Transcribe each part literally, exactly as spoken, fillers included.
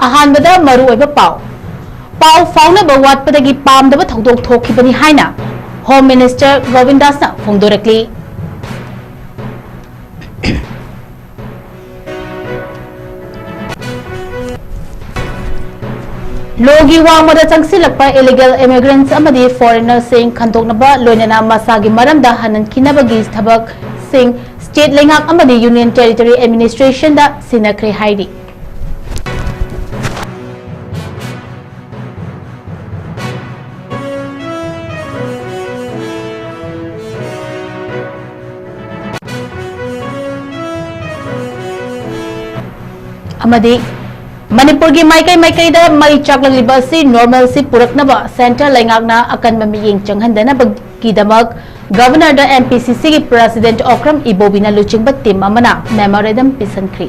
ꯑꯍꯥꯟꯕꯗ ꯃꯔꯨꯑꯣꯏꯕ ꯄꯥꯎ꯫ ꯄꯥꯎ ꯐꯥꯎꯅꯕ ꯋꯥꯠꯄꯗꯒꯤ ꯄꯥꯝꯗꯕ ꯊꯧꯗꯣꯛ ꯊꯣꯛꯈꯤꯕꯅꯤ ꯍꯥꯏꯅ Home Minister ꯒꯣꯕꯤꯟꯗꯥꯁꯅ ꯐꯣꯡꯗꯣꯔꯛꯂꯤ꯫ ꯂꯣꯒꯤ ꯋꯥꯡꯃꯗ ꯆꯪꯁꯤꯜꯂꯛꯄ illegal immigrants ꯑꯃꯗꯤ foreignersꯁꯤꯡ ꯈꯟꯗꯣꯛꯅꯕ, ꯂꯣꯏꯅꯅ ꯃꯁꯥꯒꯤ ꯃꯔꯝꯗ ꯍꯟꯍꯟꯈꯤꯅꯕꯒꯤ ꯊꯕꯛꯁꯤꯡ state ꯂꯩꯉꯥꯛ ꯑꯃꯗꯤ Union Territory Administrationꯗ ꯁꯤꯟꯅꯈ꯭ꯔꯦ ꯍꯥꯏꯔꯤ꯫ ꯑꯃꯗꯤ ꯃꯅꯤꯄꯨꯔꯒꯤ ꯃꯥꯏꯀꯩ ꯃꯥꯏꯀꯩꯗ ꯃꯩ ꯆꯥꯛꯂꯛꯂꯤꯕ ꯑꯁꯤ normalcy ꯄꯨꯔꯛꯅꯕ centre ꯂꯩꯉꯥꯛꯅ ꯑꯀꯟꯕ ꯃꯤꯠꯌꯦꯡ ꯆꯪꯍꯟꯗꯅꯕꯒꯤꯗꯃꯛ Governorꯗ MPCCꯒꯤ President ꯑꯣꯀ꯭ꯔꯝ ꯏꯕꯣꯕꯤꯅ ꯂꯨꯆꯤꯡꯕ team ꯑꯃꯅ memorandum ꯄꯤꯁꯤꯟꯈ꯭ꯔꯤ꯫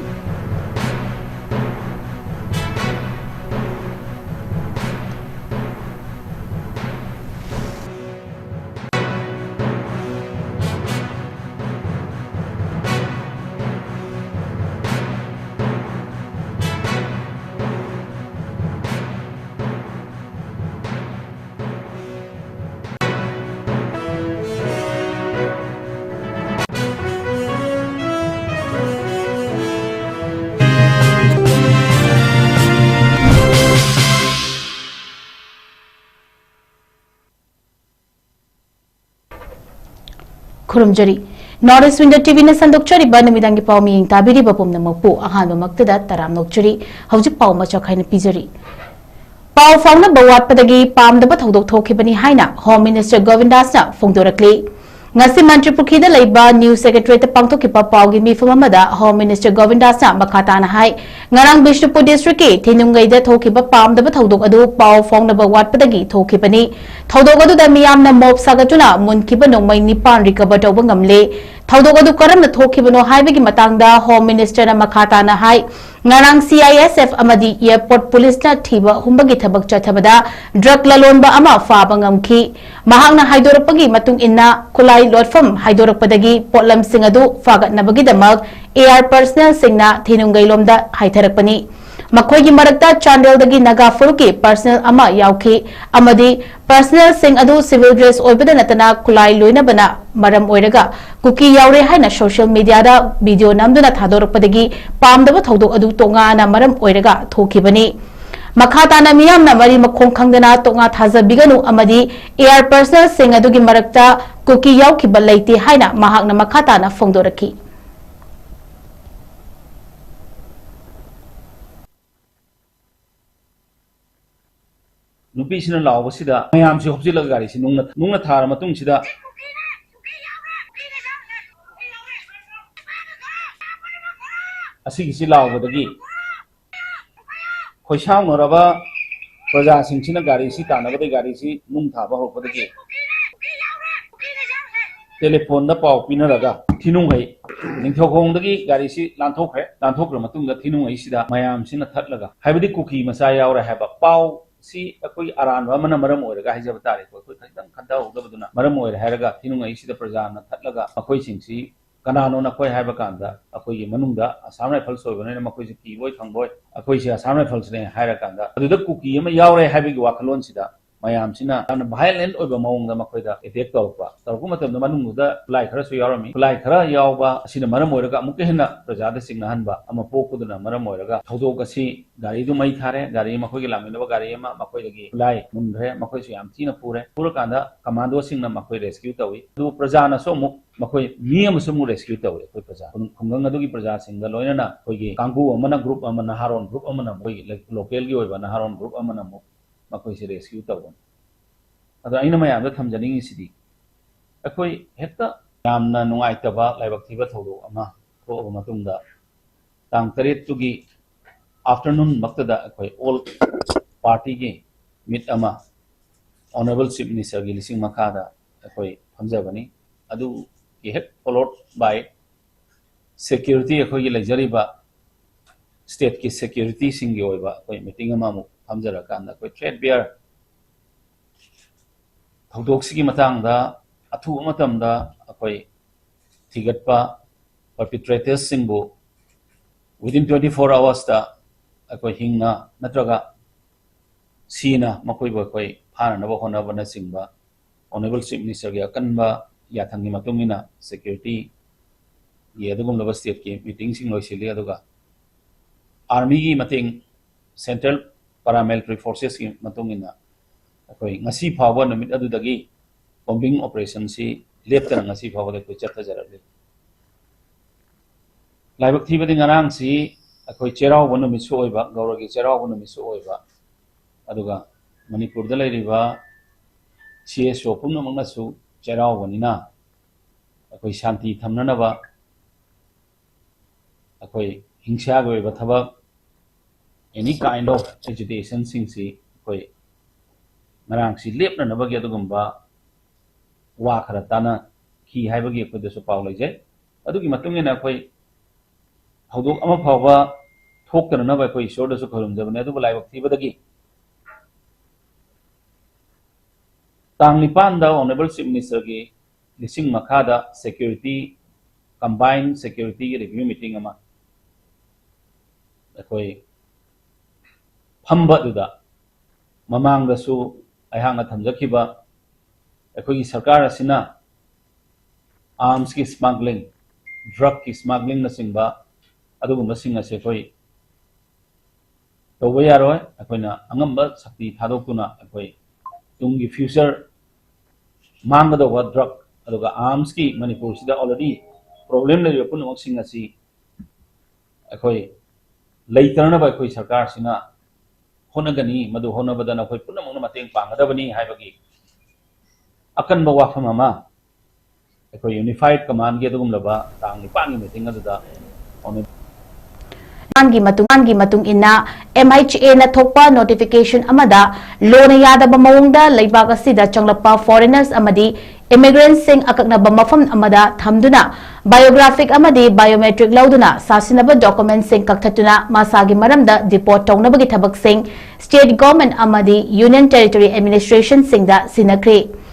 ꯈꯨꯔꯨꯝꯖꯔꯤ꯫ North East Window TVꯅ ꯁꯟꯗꯣꯛꯆꯔꯤꯕ ꯅꯨꯃꯤꯗꯥꯡꯒꯤ ꯄꯥꯎ ꯃꯤꯠꯌꯦꯡ ꯇꯥꯕꯤꯔꯤꯕ ꯄꯨꯝꯅꯃꯛꯄꯨ ꯑꯍꯥꯟꯕꯃꯛꯇꯗ ꯇꯔꯥꯝꯅ ꯑꯣꯛꯆꯔꯤ꯫ ꯍꯧꯖꯤꯛ ꯄꯥꯎ ꯃꯆꯥꯛ ꯈꯥꯏꯅ ꯄꯤꯖꯔꯤ꯫ ꯄꯥꯎ ꯐꯥꯎꯅꯕ ꯋꯥꯠꯄꯗꯒꯤ ꯄꯥꯝꯗꯕ ꯊꯧꯗꯣꯛ ꯊꯣꯛꯈꯤꯕꯅꯤ ꯍꯥꯏꯅ Home Minister ꯒꯣꯕꯤꯟꯗꯥꯁꯅ ꯐꯣꯡꯗꯣꯔꯛꯂꯤ꯫ ꯉꯁꯤ ꯃꯟꯇ꯭ꯔꯤ ꯄꯨꯈ꯭ꯔꯤꯗ ꯂꯩꯕ News Secretariatꯇ ꯄꯥꯡꯊꯣꯛꯈꯤꯕ ꯄꯥꯎꯒꯤ ꯃꯤꯐꯝ ꯑꯃꯗ Home Minister ꯒꯣꯕꯤꯟꯗꯥꯁꯅ ꯃꯈꯥ ꯇꯥꯅ ꯍꯥꯏ, ꯉꯔꯥꯡ ꯕꯤꯁꯅꯨꯄꯨꯔ districtꯀꯤ ꯊꯤꯅꯨꯡꯒꯩꯗ ꯊꯣꯛꯈꯤꯕ ꯄꯥꯝꯗꯕ ꯊꯧꯗꯣꯛ ꯑꯗꯨ ꯄꯥꯎ ꯐꯥꯎꯅꯕ ꯋꯥꯠꯄꯗꯒꯤ ꯊꯣꯛꯈꯤꯕꯅꯤ꯫ ꯊꯧꯗꯣꯛ ꯑꯗꯨꯗ ꯃꯤꯌꯥꯝꯅ mob ꯁꯥꯒꯠꯇꯨꯅ ꯃꯨꯟꯈꯤꯕ ꯅꯣꯡꯃꯩ ꯅꯤꯄꯥꯟ recover ꯇꯧꯕ ꯉꯝꯂꯦ꯫ ꯊꯧꯗꯣꯛ ꯑꯗꯨ ꯀꯔꯝꯅ ꯊꯣꯛꯈꯤꯕꯅꯣ ꯍꯥꯏꯕꯒꯤ ꯃꯇꯥꯡꯗ Home Ministerꯅ ꯃꯈꯥ ꯇꯥꯅ ꯍꯥꯏ, ꯉꯔꯥꯡ CISF ꯑꯃꯗꯤ Airport Policeꯅ ꯊꯤꯕ ꯍꯨꯝꯕꯒꯤ ꯊꯕꯛ ꯆꯠꯊꯕꯗ drug ꯂꯂꯣꯟꯕ ꯑꯃ ꯐꯥꯕ ꯉꯝꯈꯤ꯫ ꯃꯍꯥꯛꯅ ꯍꯥꯏꯗꯣꯔꯛꯄꯒꯤ ꯃꯇꯨꯡ ꯏꯟꯅ, ꯈꯨꯠꯂꯥꯏ ꯂꯣꯠꯐꯝ ꯍꯥꯏꯗꯣꯔꯛꯄꯗꯒꯤ ꯄꯣꯠꯂꯝꯁꯤꯡ ꯑꯗꯨ ꯐꯥꯒꯠꯅꯕꯒꯤꯗꯃꯛ AR personnelꯁꯤꯡꯅ ꯊꯤꯅꯨꯡꯒꯩꯂꯣꯝꯗ ꯍꯥꯏꯊꯔꯛꯄꯅꯤ꯫ ꯃꯈꯣꯏꯒꯤ ꯃꯔꯛꯇ ꯆꯥꯟꯗꯦꯜꯗꯒꯤ ꯅꯥꯒꯥ ꯐꯨꯔꯨꯞꯀꯤ ꯄꯔꯁꯅꯦꯜ ꯑꯃ ꯌꯥꯎꯈꯤ ꯑꯃꯗꯤ ꯄꯔꯁꯅꯦꯜꯁꯤꯡ ꯑꯗꯨ ꯁꯤꯚꯤꯜ ꯗ꯭ꯔꯦꯁ ꯑꯣꯏꯕꯗ ꯅꯠꯇꯅ ꯈꯨꯠꯂꯥꯏ ꯂꯣꯏꯅꯕꯅ ꯃꯔꯝ ꯑꯣꯏꯔꯒ ꯀꯨꯀꯤ ꯌꯥꯎꯔꯦ ꯍꯥꯏꯅ ꯁꯣꯁꯤꯌꯦꯜ ꯃꯤꯗꯤꯌꯥꯗ ꯚꯤꯗꯤꯑꯣ ꯅꯝꯗꯨꯅ ꯊꯥꯗꯣꯔꯛꯄꯗꯒꯤ ꯄꯥꯝꯗꯕ ꯊꯧꯗꯣꯛ ꯑꯗꯨ ꯇꯣꯉꯥꯟꯅ ꯃꯔꯝ ꯑꯣꯏꯔꯒ ꯊꯣꯛꯈꯤꯕꯅꯤ꯫ ꯃꯈꯥ ꯇꯥꯅ ꯃꯤꯌꯥꯝꯅ ꯃꯔꯤ ꯃꯈꯣꯡ ꯈꯪꯗꯅ ꯇꯣꯉꯥ ꯊꯥꯖꯕꯤꯒꯅꯨ ꯑꯃꯗꯤ ꯑꯦꯌꯥꯔ ꯄꯔꯁꯅꯦꯜꯁꯤꯡ ꯑꯗꯨꯒꯤ ꯃꯔꯛꯇ ꯀꯨꯀꯤ ꯌꯥꯎꯈꯤꯕ ꯂꯩꯇꯦ ꯍꯥꯏꯅ ꯃꯍꯥꯛꯅ ꯃꯈꯥ ꯇꯥꯅ ꯐꯣꯡꯗꯣꯔꯛꯈꯤ꯫ ꯅꯨꯄꯤꯁꯤꯅ ꯂꯥꯎꯕꯁꯤꯗ ꯃꯌꯥꯝꯁꯤ ꯍꯨꯞꯆꯤꯜꯂꯒ ꯒꯥꯔꯤꯁꯤ ꯅꯨꯡꯅ, ꯅꯨꯡꯅ ꯊꯥꯔ ꯃꯇꯨꯡꯁꯤꯗ ꯑꯁꯤꯒꯤꯁꯤ ꯂꯥꯎꯕꯗꯒꯤ ꯈꯣꯏꯁꯥꯎꯅꯔꯕ ꯄ꯭ꯔꯖꯥꯁꯤꯡꯁꯤꯅ ꯒꯥꯔꯤꯁꯤ ꯇꯥꯟꯅꯕꯗꯒꯤ ꯒꯥꯔꯤꯁꯤ ꯅꯨꯡ ꯊꯥꯕ ꯍꯧꯔꯛꯄꯗꯒꯤ ꯇꯦꯂꯤꯐꯣꯟꯗ ꯄꯥꯎ ꯄꯤꯅꯔꯒ ꯊꯤꯅꯨꯡꯍꯩ ꯅꯤꯡꯊꯧꯈꯣꯡꯗꯒꯤ ꯒꯥꯔꯤꯁꯤ ꯂꯥꯟꯊꯣꯛꯈ꯭ꯔꯦ꯫ ꯂꯥꯟꯊꯣꯛꯈ꯭ꯔ ꯃꯇꯨꯡꯗ ꯊꯤꯅꯨꯡꯍꯩꯁꯤꯗ ꯃꯌꯥꯝꯁꯤꯅ ꯊꯠꯂꯒ, ꯍꯥꯏꯕꯗꯤ ꯀꯨꯀꯤ ꯃꯆꯥ ꯌꯥꯎꯔꯦ ꯍꯥꯏꯕ ꯄꯥꯎ ꯁꯤ ꯑꯩꯈꯣꯏꯒꯤ ꯑꯔꯥꯟꯕ ꯑꯃꯅ ꯃꯔꯝ ꯑꯣꯏꯔꯒ ꯍꯥꯏꯖꯕ ꯇꯥꯔꯦꯀꯣ, ꯑꯩꯈꯣꯏ ꯈꯖꯤꯛꯇꯪ ꯈꯟꯊꯍꯧꯗꯕꯗꯨꯅ ꯃꯔꯝ ꯑꯣꯏꯔꯦ ꯍꯥꯏꯔꯒ ꯊꯤꯅꯨꯡꯍꯩꯁꯤꯗ ꯄ꯭ꯔꯖꯥꯅ ꯊꯠꯂꯒ ꯃꯈꯣꯏꯁꯤꯡꯁꯤ ꯀꯅꯥꯅꯣ ꯅꯈꯣꯏ ꯍꯥꯏꯕ ꯀꯥꯟꯗ ꯑꯩꯈꯣꯏꯒꯤ ꯃꯅꯨꯡꯗ ꯑꯁꯥꯝ ꯔꯥꯏꯐꯜꯁ ꯑꯣꯏꯕꯅꯤꯅ ꯃꯈꯣꯏꯁꯦ ꯀꯤꯕꯣꯏ ꯈꯪꯕꯣꯏ ꯑꯩꯈꯣꯏꯁꯦ ꯑꯁꯥꯝ ꯔꯥꯏꯐꯜꯁꯅꯦ ꯍꯥꯏꯔ ꯀꯥꯟꯗ ꯑꯗꯨꯗ ꯀꯨꯀꯤ ꯑꯃ ꯌꯥꯎꯔꯦ ꯍꯥꯏꯕꯒꯤ ꯋꯥꯈꯜꯂꯣꯟꯁꯤꯗ ꯃꯌꯥꯝꯁꯤꯅ ꯌꯥꯝꯅ ꯚꯥꯏꯑꯣꯂꯦꯟ ꯑꯣꯏꯕ ꯃꯑꯣꯡꯗ ꯃꯈꯣꯏꯗ ꯑꯦꯇꯦꯛ ꯇꯧꯔꯛꯄ꯫ ꯇꯧꯔꯛꯄ ꯃꯇꯝꯗ ꯃꯅꯨꯡꯗꯨꯗ ꯈꯨꯠꯂꯥꯏ ꯈꯔꯁꯨ ꯌꯥꯎꯔꯝꯃꯤ꯫ ꯈꯨꯠꯂꯥꯏ ꯈꯔ ꯌꯥꯎꯕ ꯑꯁꯤꯅ ꯃꯔꯝ ꯑꯣꯏꯔꯒ ꯑꯃꯨꯛꯀ ꯍꯦꯟꯅ ꯄ꯭ꯔꯖꯥꯗ ꯆꯤꯡꯅꯍꯟꯕ ꯑꯃ ꯄꯣꯛꯄꯗꯨꯅ ꯃꯔꯝ ꯑꯣꯏꯔꯒ ꯊꯧꯗꯣꯛ ꯑꯁꯤ ꯒꯥꯔꯤꯗꯨ ꯃꯩ ꯊꯥꯔꯦ꯫ ꯒꯥꯔꯤ, ꯃꯈꯣꯏꯒꯤ ꯂꯥꯛꯃꯤꯟꯅꯕ ꯒꯥꯔꯤ ꯑꯃ ꯃꯈꯣꯏꯗꯒꯤ ꯈꯨꯠꯂꯥꯏ ꯃꯨꯟꯈ꯭ꯔꯦ꯫ ꯃꯈꯣꯏꯁꯨ ꯌꯥꯝ ꯊꯤꯅ ꯄꯨꯔꯦ꯫ ꯄꯨꯔꯀꯥꯟꯗ ꯀꯃꯥꯟꯗꯣꯁꯤꯡꯅ ꯃꯈꯣꯏ ꯔꯦꯁꯀ꯭ꯌꯨ ꯇꯧꯏ꯫ ꯑꯗꯨꯕꯨ ꯄ꯭ꯔꯖꯥꯅꯁꯨ ꯑꯃꯨꯛ ꯃꯈꯣꯏ ꯃꯤ ꯑꯃꯁꯨ ꯑꯃꯨꯛ ꯔꯦꯁꯀ꯭ꯌꯨ ꯇꯧꯏ꯫ ꯑꯩꯈꯣꯏ ꯄ꯭ꯔꯖꯥ ꯈꯨꯡ-, ꯈꯨꯡꯒꯪ ꯑꯗꯨꯒꯤ ꯄ꯭ꯔꯖꯥꯁꯤꯡꯒ ꯂꯣꯏꯅꯅ ꯑꯩꯈꯣꯏꯒꯤ ꯀꯥꯡꯕꯨ ꯑꯃꯅ, ꯒ꯭ꯔꯨꯞ ꯑꯃ, ꯅꯍꯥꯔꯣꯟ ꯒ꯭ꯔꯨꯞ ꯑꯃꯅ, ꯃꯈꯣꯏꯒꯤ ꯂ-, ꯂꯣꯀꯦꯜꯒꯤ ꯑꯣꯏꯕ ꯅꯍꯥꯔꯣꯟ ꯒ꯭ꯔꯨꯞ ꯑꯃꯅ ꯑꯃꯨꯛ ꯃꯈꯣꯏꯁꯦ ꯔꯦꯁꯀ꯭ꯌꯨ ꯇꯧꯕꯅꯤ꯫ ꯑꯗꯣ ꯑꯩꯅ ꯃꯌꯥꯝꯗ ꯊꯝꯖꯅꯤꯡꯉꯤꯁꯤꯗꯤ, ꯑꯩꯈꯣꯏ ꯍꯦꯛꯇ ꯌꯥꯝꯅ ꯅꯨꯡꯉꯥꯏꯇꯕ ꯂꯥꯏꯕꯛ ꯊꯤꯕ ꯊꯧꯗꯣꯛ ꯑꯃ ꯊꯣꯛꯑꯕ ꯃꯇꯨꯡꯗ, ꯇꯥꯡ ꯇꯔꯦꯠꯇꯨꯒꯤ ꯑꯥꯐꯇꯔꯅꯨꯟ ꯃꯛꯇꯗ ꯑꯩꯈꯣꯏ ꯑꯣꯜ ꯄꯥꯔꯇꯤꯒꯤ ꯃꯤꯠ ꯑꯃ ꯑꯣꯅꯔꯦꯕꯜ ꯆꯤꯐ ꯃꯤꯅꯤꯁꯇꯔꯒꯤ ꯂꯤꯁꯤꯡ ꯃꯈꯥꯗ ꯑꯩꯈꯣꯏ ꯐꯝꯖꯕꯅꯤ꯫ ꯑꯗꯨꯒꯤ ꯍꯦꯛ ꯐꯣꯂꯣꯠ ꯕꯥꯏ ꯁꯦꯀ꯭ꯌꯨꯔꯤꯇꯤ, ꯑꯩꯈꯣꯏꯒꯤ ꯂꯩꯖꯔꯤꯕ ꯁ꯭ꯇꯦꯠꯀꯤ ꯁꯦꯀ꯭ꯌꯨꯔꯤꯇꯤꯁꯤꯡꯒꯤ ꯑꯣꯏꯕ ꯑꯩꯈꯣꯏ ꯃꯤꯇꯤꯡ ꯑꯃ ꯑꯃꯨꯛ ꯐꯝꯖꯔꯀꯥꯟꯗ ꯑꯩꯈꯣꯏ ꯊ꯭ꯔꯦꯠ ꯕꯤꯌꯔ ꯊꯧꯗꯣꯛꯁꯤꯒꯤ ꯃꯇꯥꯡꯗ ꯑꯊꯨꯕ ꯃꯇꯝꯗ ꯑꯩꯈꯣꯏ ꯊꯤꯒꯠꯄ, ꯄꯔꯄꯤꯇ꯭ꯔꯦꯇꯔꯁꯁꯤꯡꯕꯨ within twenty four hoursꯇ ꯑꯩꯈꯣꯏ ꯍꯤꯡꯅ ꯅꯠꯇ꯭ꯔꯒ ꯁꯤꯅ ꯃꯈꯣꯏꯕꯨ ꯑꯩꯈꯣꯏ ꯐꯥꯅꯅꯕ ꯍꯣꯠꯅꯕꯅꯆꯤꯡꯕ Honourable Chief Minister ꯒꯤ ꯑꯀꯟꯕ ꯌꯥꯊꯪꯒꯤ ꯃꯇꯨꯡ ꯏꯟꯅ security ꯒꯤ ꯑꯗꯨꯒꯨꯝꯂꯕ state ꯀꯤ meeting ꯁꯤꯡ ꯂꯣꯏꯁꯤꯜꯂꯤ꯫ ꯑꯗꯨꯒ army ꯒꯤ ꯃꯇꯦꯡ, Central Paramilitary Forces ꯀꯤ ꯃꯇꯨꯡ ꯏꯟꯅ ꯑꯩꯈꯣꯏ ꯉꯁꯤ ꯐꯥꯎꯕ ꯅꯨꯃꯤꯠ ꯑꯗꯨꯗꯒꯤ combing operation ꯁꯤ ꯂꯦꯞꯇꯅ ꯉꯁꯤ ꯐꯥꯎꯕꯗ ꯑꯩꯈꯣꯏ ꯆꯠꯊꯖꯔꯛꯂꯤ꯫ ꯂꯥꯏꯕꯛ ꯊꯤꯕꯗꯤ ꯉꯔꯥꯡꯁꯤ ꯑꯩꯈꯣꯏ ꯆꯩꯔꯥꯎꯕ ꯅꯨꯃꯤꯠꯁꯨ ꯑꯣꯏꯕ, ꯒꯧꯔꯒꯤ ꯆꯩꯔꯥꯎꯕ ꯅꯨꯃꯤꯠꯁꯨ ꯑꯣꯏꯕ, ꯑꯗꯨꯒ ꯃꯅꯤꯄꯨꯔꯗ ꯂꯩꯔꯤꯕ C S O ꯄꯨꯝꯅꯃꯛꯅꯁꯨ ꯆꯩꯔꯥꯎꯕꯅꯤꯅ ꯑꯩꯈꯣꯏ ꯁꯥꯟꯇꯤ ꯊꯝꯅꯅꯕ, ꯑꯩꯈꯣꯏ ꯍꯤꯡꯁꯥꯒꯤ ꯑꯣꯏꯕ ꯊꯕꯛ, any kind of agitation ꯁꯤꯡꯁꯤ ꯑꯩꯈꯣꯏ ꯉꯔꯥꯡꯁꯤ ꯂꯦꯞꯅꯅꯕꯒꯤ ꯑꯗꯨꯒꯨꯝꯕ ꯋꯥ ꯈꯔ ꯇꯥꯟꯅꯈꯤ ꯍꯥꯏꯕꯒꯤ ꯑꯩꯈꯣꯏꯗꯁꯨ ꯄꯥꯎ ꯂꯩꯖꯩ꯫ ꯑꯗꯨꯒꯤ ꯃꯇꯨꯡ ꯏꯟꯅ ꯑꯩꯈꯣꯏ ꯊꯧꯗꯣꯛ ꯑꯃ ꯐꯥꯎꯕ ꯊꯣꯛꯇꯅꯅꯕ ꯑꯩꯈꯣꯏ ꯏꯁꯣꯔꯗꯁꯨ ꯈꯨꯔꯨꯝꯖꯕꯅꯤ꯫ ꯑꯗꯨꯕꯨ ꯂꯥꯏꯕꯛ ꯊꯤꯕꯗꯒꯤ ꯇꯥꯡ ꯅꯤꯄꯥꯟꯗ Honourable Chief Minister ꯒꯤ ꯂꯤꯁꯤꯡ ꯃꯈꯥꯗ security, combined security ꯒꯤ review meeting ꯑꯃ ꯑꯩꯈꯣꯏ ꯐꯝꯕ ꯑꯗꯨꯗ ꯃꯃꯥꯡꯗꯁꯨ ꯑꯩꯍꯥꯛꯅ ꯊꯝꯖꯈꯤꯕ ꯑꯩꯈꯣꯏꯒꯤ ꯁꯔꯀꯥꯔ ꯑꯁꯤꯅ arms ꯀꯤ smuggling, drug ꯀꯤ smuggling ꯅꯆꯤꯡꯕ ꯑꯗꯨꯒꯨꯝꯕꯁꯤꯡ ꯑꯁꯤ ꯑꯩꯈꯣꯏ ꯇꯧꯕ ꯌꯥꯔꯣꯏ꯫ ꯑꯩꯈꯣꯏꯅ ꯑꯉꯝꯕ ꯁꯛꯇꯤ ꯊꯥꯗꯣꯛꯇꯨꯅ ꯑꯩꯈꯣꯏ ꯇꯨꯡꯒꯤ future ꯃꯥꯡꯒꯗꯧꯕ drug ꯑꯗꯨꯒ arms ꯀꯤ ꯃꯅꯤꯄꯨꯔꯁꯤꯗ already problem ꯂꯩꯔꯤꯕ ꯄꯨꯝꯅꯃꯛꯁꯤꯡ ꯑꯁꯤ ꯑꯩꯈꯣꯏ ꯂꯩꯇꯅꯅꯕ ꯑꯩꯈꯣꯏ ꯁꯔꯀꯥꯔꯁꯤꯅ ꯍꯣꯠꯅꯒꯅꯤ꯫ ꯃꯗꯨ ꯍꯣꯠꯅꯕꯗ ꯅꯈꯣꯏ ꯄꯨꯝꯅꯃꯛꯅ ꯃꯇꯦꯡ ꯄꯥꯡꯒꯗꯕꯅꯤ ꯍꯥꯏꯕꯒꯤ ꯑꯀꯟꯕ ꯋꯥꯐꯝ ꯑꯃ ꯑꯩꯈꯣꯏ Unified Command ꯒꯤ ꯑꯗꯨꯒꯨꯝꯂꯕ ꯇꯥꯡ ꯅꯤꯄꯥꯟꯒꯤ meeting ꯑꯗꯨꯗ ꯐꯥꯎꯅꯩ꯫ ꯒꯤ ꯃꯇꯨꯡ, ꯒꯤ ꯃꯇꯨꯡ ꯏꯟꯅ, M H A ꯅ ꯊꯣꯛꯄ notification ꯑꯃꯗ ꯂꯣꯅ ꯌꯥꯗꯕ ꯃꯑꯣꯡꯗ ꯂꯩꯕꯥꯛ ꯑꯁꯤꯗ ꯆꯪꯂꯛꯄ foreigners ꯑꯃꯗꯤ immigrants ꯁꯤꯡ ꯑꯀꯛꯅꯕ ꯃꯐꯝ ꯑꯃꯗ ꯊꯝꯗꯨꯅ biographic ꯑꯃꯗꯤ biometric ꯂꯧꯗꯨꯅ ꯁꯥꯁꯤꯟꯅꯕ document ꯁꯤꯡ ꯀꯛꯊꯠꯇꯨꯅ ꯃꯁꯥꯒꯤ ꯃꯔꯝꯗ deport ꯇꯧꯅꯕꯒꯤ ꯊꯕꯛꯁꯤꯡ state government ꯑꯃꯗꯤ union territory administration ꯁꯤꯡꯗ ꯁꯤꯟꯅꯈ꯭ꯔꯦ꯫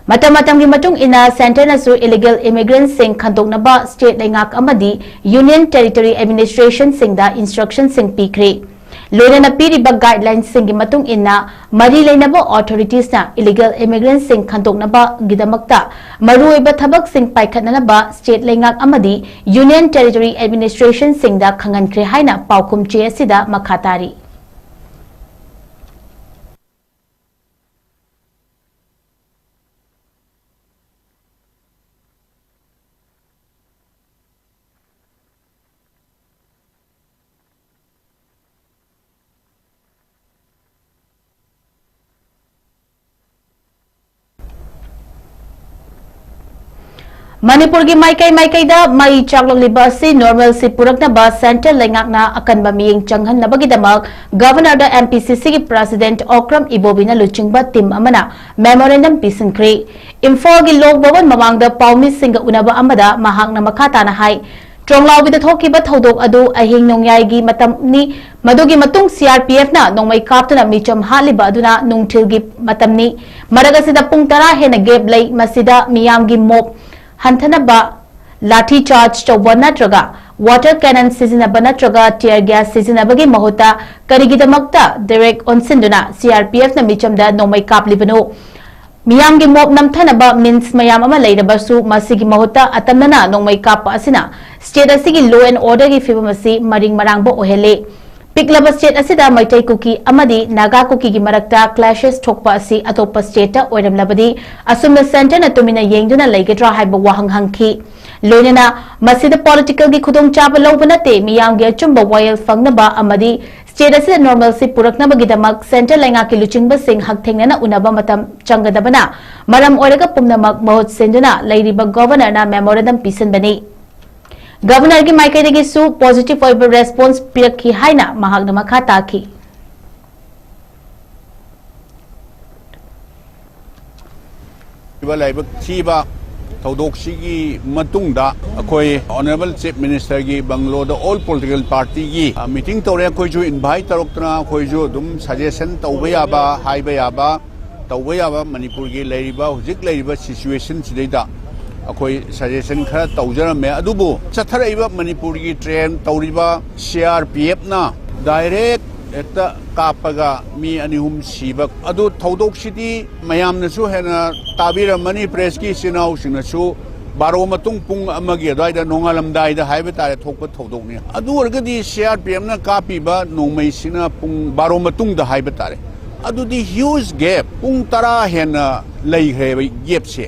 ꯃꯇꯝ ꯃꯇꯝꯒꯤ ꯃꯇꯨꯡ ꯏꯟꯅ centre ꯅꯁꯨ illegal immigrants ꯁꯤꯡ ꯈꯟꯗꯣꯛꯅꯕ state ꯂꯩꯉꯥꯛ ꯑꯃꯗꯤ union territory administration ꯁꯤꯡꯗ instruction ꯁꯤꯡ ꯄꯤꯈ꯭ꯔꯦ꯫ ꯂꯣꯏꯅꯅ ꯄꯤꯔꯤꯕ guidelinesꯁꯤꯡꯒꯤ ꯃꯇꯨꯡ ꯏꯟꯅ ꯃꯔꯤ ꯂꯩꯅꯕ authoritiesꯅ illegal immigrantꯁꯤꯡ ꯈꯟꯗꯣꯛꯅꯕꯒꯤꯗꯃꯛꯇ ꯃꯔꯨꯑꯣꯏꯕ ꯊꯕꯛꯁꯤꯡ ꯄꯥꯏꯈꯠꯅꯅꯕ state ꯂꯩꯉꯥꯛ ꯑꯃꯗꯤ union territory administrationꯁꯤꯡꯗ ꯈꯪꯍꯟꯈ꯭ꯔꯦ ꯍꯥꯏꯅ ꯄꯥꯎꯈꯨꯝ ꯆꯦ ꯑꯁꯤꯗ ꯃꯈꯥ ꯇꯥꯔꯤ꯫ ꯃꯅꯤꯄꯨꯔꯒꯤ ꯃꯥꯏꯀꯩ ꯃꯥꯏꯀꯩꯗ ꯃꯩ ꯆꯥꯛꯂꯛꯂꯤꯕ ꯑꯁꯤ normalcy ꯄꯨꯔꯛꯅꯕ central ꯂꯩꯉꯥꯛꯅ ꯑꯀꯟꯕ ꯃꯤꯠꯌꯦꯡ ꯆꯪꯍꯟꯅꯕꯒꯤꯗꯃꯛ governorꯗ MPCCꯒꯤ president ꯑꯣꯀ꯭ꯔꯝ ꯏꯕꯣꯕꯤꯅ ꯂꯨꯆꯤꯡꯕ team ꯑꯃꯅ memorandum ꯄꯤꯁꯤꯟꯈ꯭ꯔꯦ꯫ ꯏꯝꯐꯥꯜꯒꯤ ꯂꯣꯛ ꯚꯕꯟ ꯃꯃꯥꯡꯗ ꯄꯥꯎꯃꯤꯁꯤꯡꯒ ꯎꯅꯕ ꯑꯃꯗ ꯃꯍꯥꯛꯅ ꯃꯈꯥ ꯇꯥꯅ ꯍꯥꯏ, ꯇ꯭ꯔꯣꯡꯂꯥꯎꯕꯤꯗ ꯊꯣꯛꯈꯤꯕ ꯊꯧꯗꯣꯛ ꯑꯗꯨ ꯑꯍꯤꯡ ꯅꯣꯡꯌꯥꯏꯒꯤ ꯃꯇꯝꯅꯤ꯫ ꯃꯗꯨꯒꯤ ꯃꯇꯨꯡ CRPFꯅ ꯅꯣꯡꯃꯩ ꯀꯥꯞꯇꯨꯅ ꯃꯤꯆꯝ ꯍꯥꯠꯂꯤꯕ ꯑꯗꯨꯅ ꯅꯨꯡꯊꯤꯜꯒꯤ ꯃꯇꯝꯅꯤ꯫ ꯃꯔꯛ ꯑꯁꯤꯗ ꯄꯨꯡ ꯇꯔꯥ ꯍꯦꯟꯅ gap ꯂꯩ꯫ ꯃꯁꯤꯗ ꯃꯤꯌꯥꯝꯒꯤ mob ꯍꯟꯊꯅꯕ lathi charge ꯇꯧꯕ ꯅꯠꯇ꯭ꯔꯒ water cannon ꯁꯤꯖꯤꯟꯅꯕ ꯅꯠꯇ꯭ꯔꯒ tear gas ꯁꯤꯖꯤꯟꯅꯕꯒꯤ ꯃꯍꯨꯠꯇ ꯀꯔꯤꯒꯤꯗꯃꯛꯇ direct ꯑꯣꯟꯁꯤꯟꯗꯨꯅ CRPFꯅ ꯃꯤꯆꯝꯗ ꯅꯣꯡꯃꯩ ꯀꯥꯞꯂꯤꯕꯅꯣ? ꯃꯤꯌꯥꯝꯒꯤ mob ꯅꯝꯊꯅꯕ means ꯃꯌꯥꯝ ꯑꯃ ꯂꯩꯔꯕꯁꯨ, ꯃꯁꯤꯒꯤ ꯃꯍꯨꯠꯇ ꯑꯇꯝꯅꯅ ꯅꯣꯡꯃꯩ ꯀꯥꯞꯄ ꯑꯁꯤꯅ state ꯑꯁꯤꯒꯤ law and orderꯒꯤ ꯐꯤꯕꯝ ꯑꯁꯤ ꯃꯔꯤꯡ ꯃꯔꯥꯡꯕ ꯑꯣꯏꯍꯜꯂꯤ꯫ ꯄꯤꯛꯂꯕ state ꯑꯁꯤꯗ ꯃꯩꯇꯩ ꯀꯨꯀꯤ ꯑꯃꯗꯤ ꯅꯥꯒꯥ ꯀꯨꯀꯤꯒꯤ ꯃꯔꯛꯇ clashes ꯊꯣꯛꯄ ꯑꯁꯤ ꯑꯇꯣꯞꯄ stateꯇ ꯑꯣꯏꯔꯝꯂꯕꯗꯤ, ꯑꯁꯨꯝꯅ centreꯅ ꯇꯨꯃꯤꯟꯅ ꯌꯦꯡꯗꯨꯅ ꯂꯩꯒꯗ꯭ꯔꯥ ꯍꯥꯏꯕ ꯋꯥꯍꯪ ꯍꯪꯈꯤ꯫ ꯂꯣꯏꯅꯅ ꯃꯁꯤꯗ politicalꯒꯤ ꯈꯨꯗꯣꯡꯆꯥꯕ ꯂꯧꯕ ꯅꯠꯇꯦ, ꯃꯤꯌꯥꯝꯒꯤ ꯑꯆꯨꯝꯕ ꯋꯥꯌꯦꯜ ꯐꯪꯅꯕ ꯑꯃꯗꯤ state ꯑꯁꯤꯗ normalcy ꯄꯨꯔꯛꯅꯕꯒꯤꯗꯃꯛ central ꯂꯩꯉꯥꯛꯀꯤ ꯂꯨꯆꯤꯡꯕꯁꯤꯡ ꯍꯛꯊꯦꯡꯅꯅ ꯎꯅꯕ ꯃꯇꯝ ꯆꯪꯒꯗꯕꯅ ꯃꯔꯝ ꯑꯣꯏꯔꯒ ꯄꯨꯝꯅꯃꯛ ꯃꯍꯨꯠ ꯁꯤꯟꯗꯨꯅ ꯂꯩꯔꯤꯕ governorꯅ memorandum ꯄꯤꯁꯤꯟꯕꯅꯤ꯫ Governorꯒꯤ ꯃꯥꯏꯀꯩꯗꯒꯤꯁꯨ positive ꯑꯣꯏꯕ response ꯄꯤꯔꯛꯈꯤ ꯍꯥꯏꯅ ꯃꯍꯥꯛꯅ ꯃꯈꯥ ꯇꯥꯈꯤ꯫ ꯂꯥꯏꯕꯛ ꯊꯤꯕ ꯊꯧꯗꯣꯛꯁꯤꯒꯤ ꯃꯇꯨꯡꯗ ꯑꯩꯈꯣꯏ Honourable Chief Ministerꯒꯤ bungalow all political partyꯒꯤ, ꯑ, meeting ꯇꯧꯔꯦ꯫ ꯑꯩꯈꯣꯏꯁꯨ invite ꯇꯧꯔꯛꯇꯅ ꯑꯩꯈꯣꯏꯁꯨ ꯑꯗꯨꯝ suggestion ꯇꯧꯕ ꯌꯥꯕ, ꯍꯥꯏꯕ ꯌꯥꯕ, ꯇꯧꯕ ꯌꯥꯕ ꯃꯅꯤꯄꯨꯔꯒꯤ ꯂꯩꯔꯤꯕ, ꯍꯧꯖꯤꯛ ꯂꯩꯔꯤꯕ situationꯁꯤꯗꯩꯗ ꯑꯩꯈꯣꯏ suggestion ꯈꯔ ꯇꯧꯖꯔꯝꯃꯦ꯫ ꯑꯗꯨꯕꯨ ꯆꯠꯊꯔꯛꯏꯕ ꯃꯅꯤꯄꯨꯔꯒꯤ trend ꯇꯧꯔꯤꯕ CRPFꯅ direct ꯍꯦꯛꯇ ꯀꯥꯞꯄꯒ ꯃꯤ ꯑꯅꯤ ꯑꯍꯨꯝ ꯁꯤꯕ꯫ ꯑꯗꯨ ꯊꯧꯗꯣꯛꯁꯤꯗꯤ ꯃꯌꯥꯝꯅꯁꯨ ꯍꯦꯟꯅ ꯇꯥꯕꯤꯔꯝꯃꯅꯤ, ꯄ꯭ꯔꯦꯁꯀꯤ ꯏꯆꯤꯟ ꯏꯅꯥꯎꯁꯤꯡꯅꯁꯨ꯫ ꯕꯥꯔꯣ ꯃꯇꯨꯡ ꯄꯨꯡ ꯑꯃꯒꯤ ꯑꯗꯨꯋꯥꯏꯗ, ꯅꯣꯡꯉꯥꯜꯂꯝꯗꯥꯏꯗ ꯍꯥꯏꯕ ꯇꯥꯔꯦ, ꯊꯣꯛꯄ ꯊꯧꯗꯣꯛꯅꯤ꯫ ꯑꯗꯨ ꯑꯣꯏꯔꯒꯗꯤ ꯁꯤ ꯑꯥꯔ ꯄꯤ ꯑꯦꯐꯅ ꯀꯥꯞꯄꯤꯕ ꯅꯣꯡꯃꯩꯁꯤꯅ ꯄꯨꯡ ꯕꯥꯔꯣ ꯃꯇꯨꯡꯗ ꯍꯥꯏꯕ ꯇꯥꯔꯦ꯫ ꯑꯗꯨꯗꯤ ꯍ꯭ꯌꯨꯖ ꯒꯦꯞ, ꯄꯨꯡ ꯇꯔꯥ ꯍꯦꯟꯅ ꯂꯩꯈ꯭ꯔꯦꯕ ꯒꯦꯞꯁꯦ꯫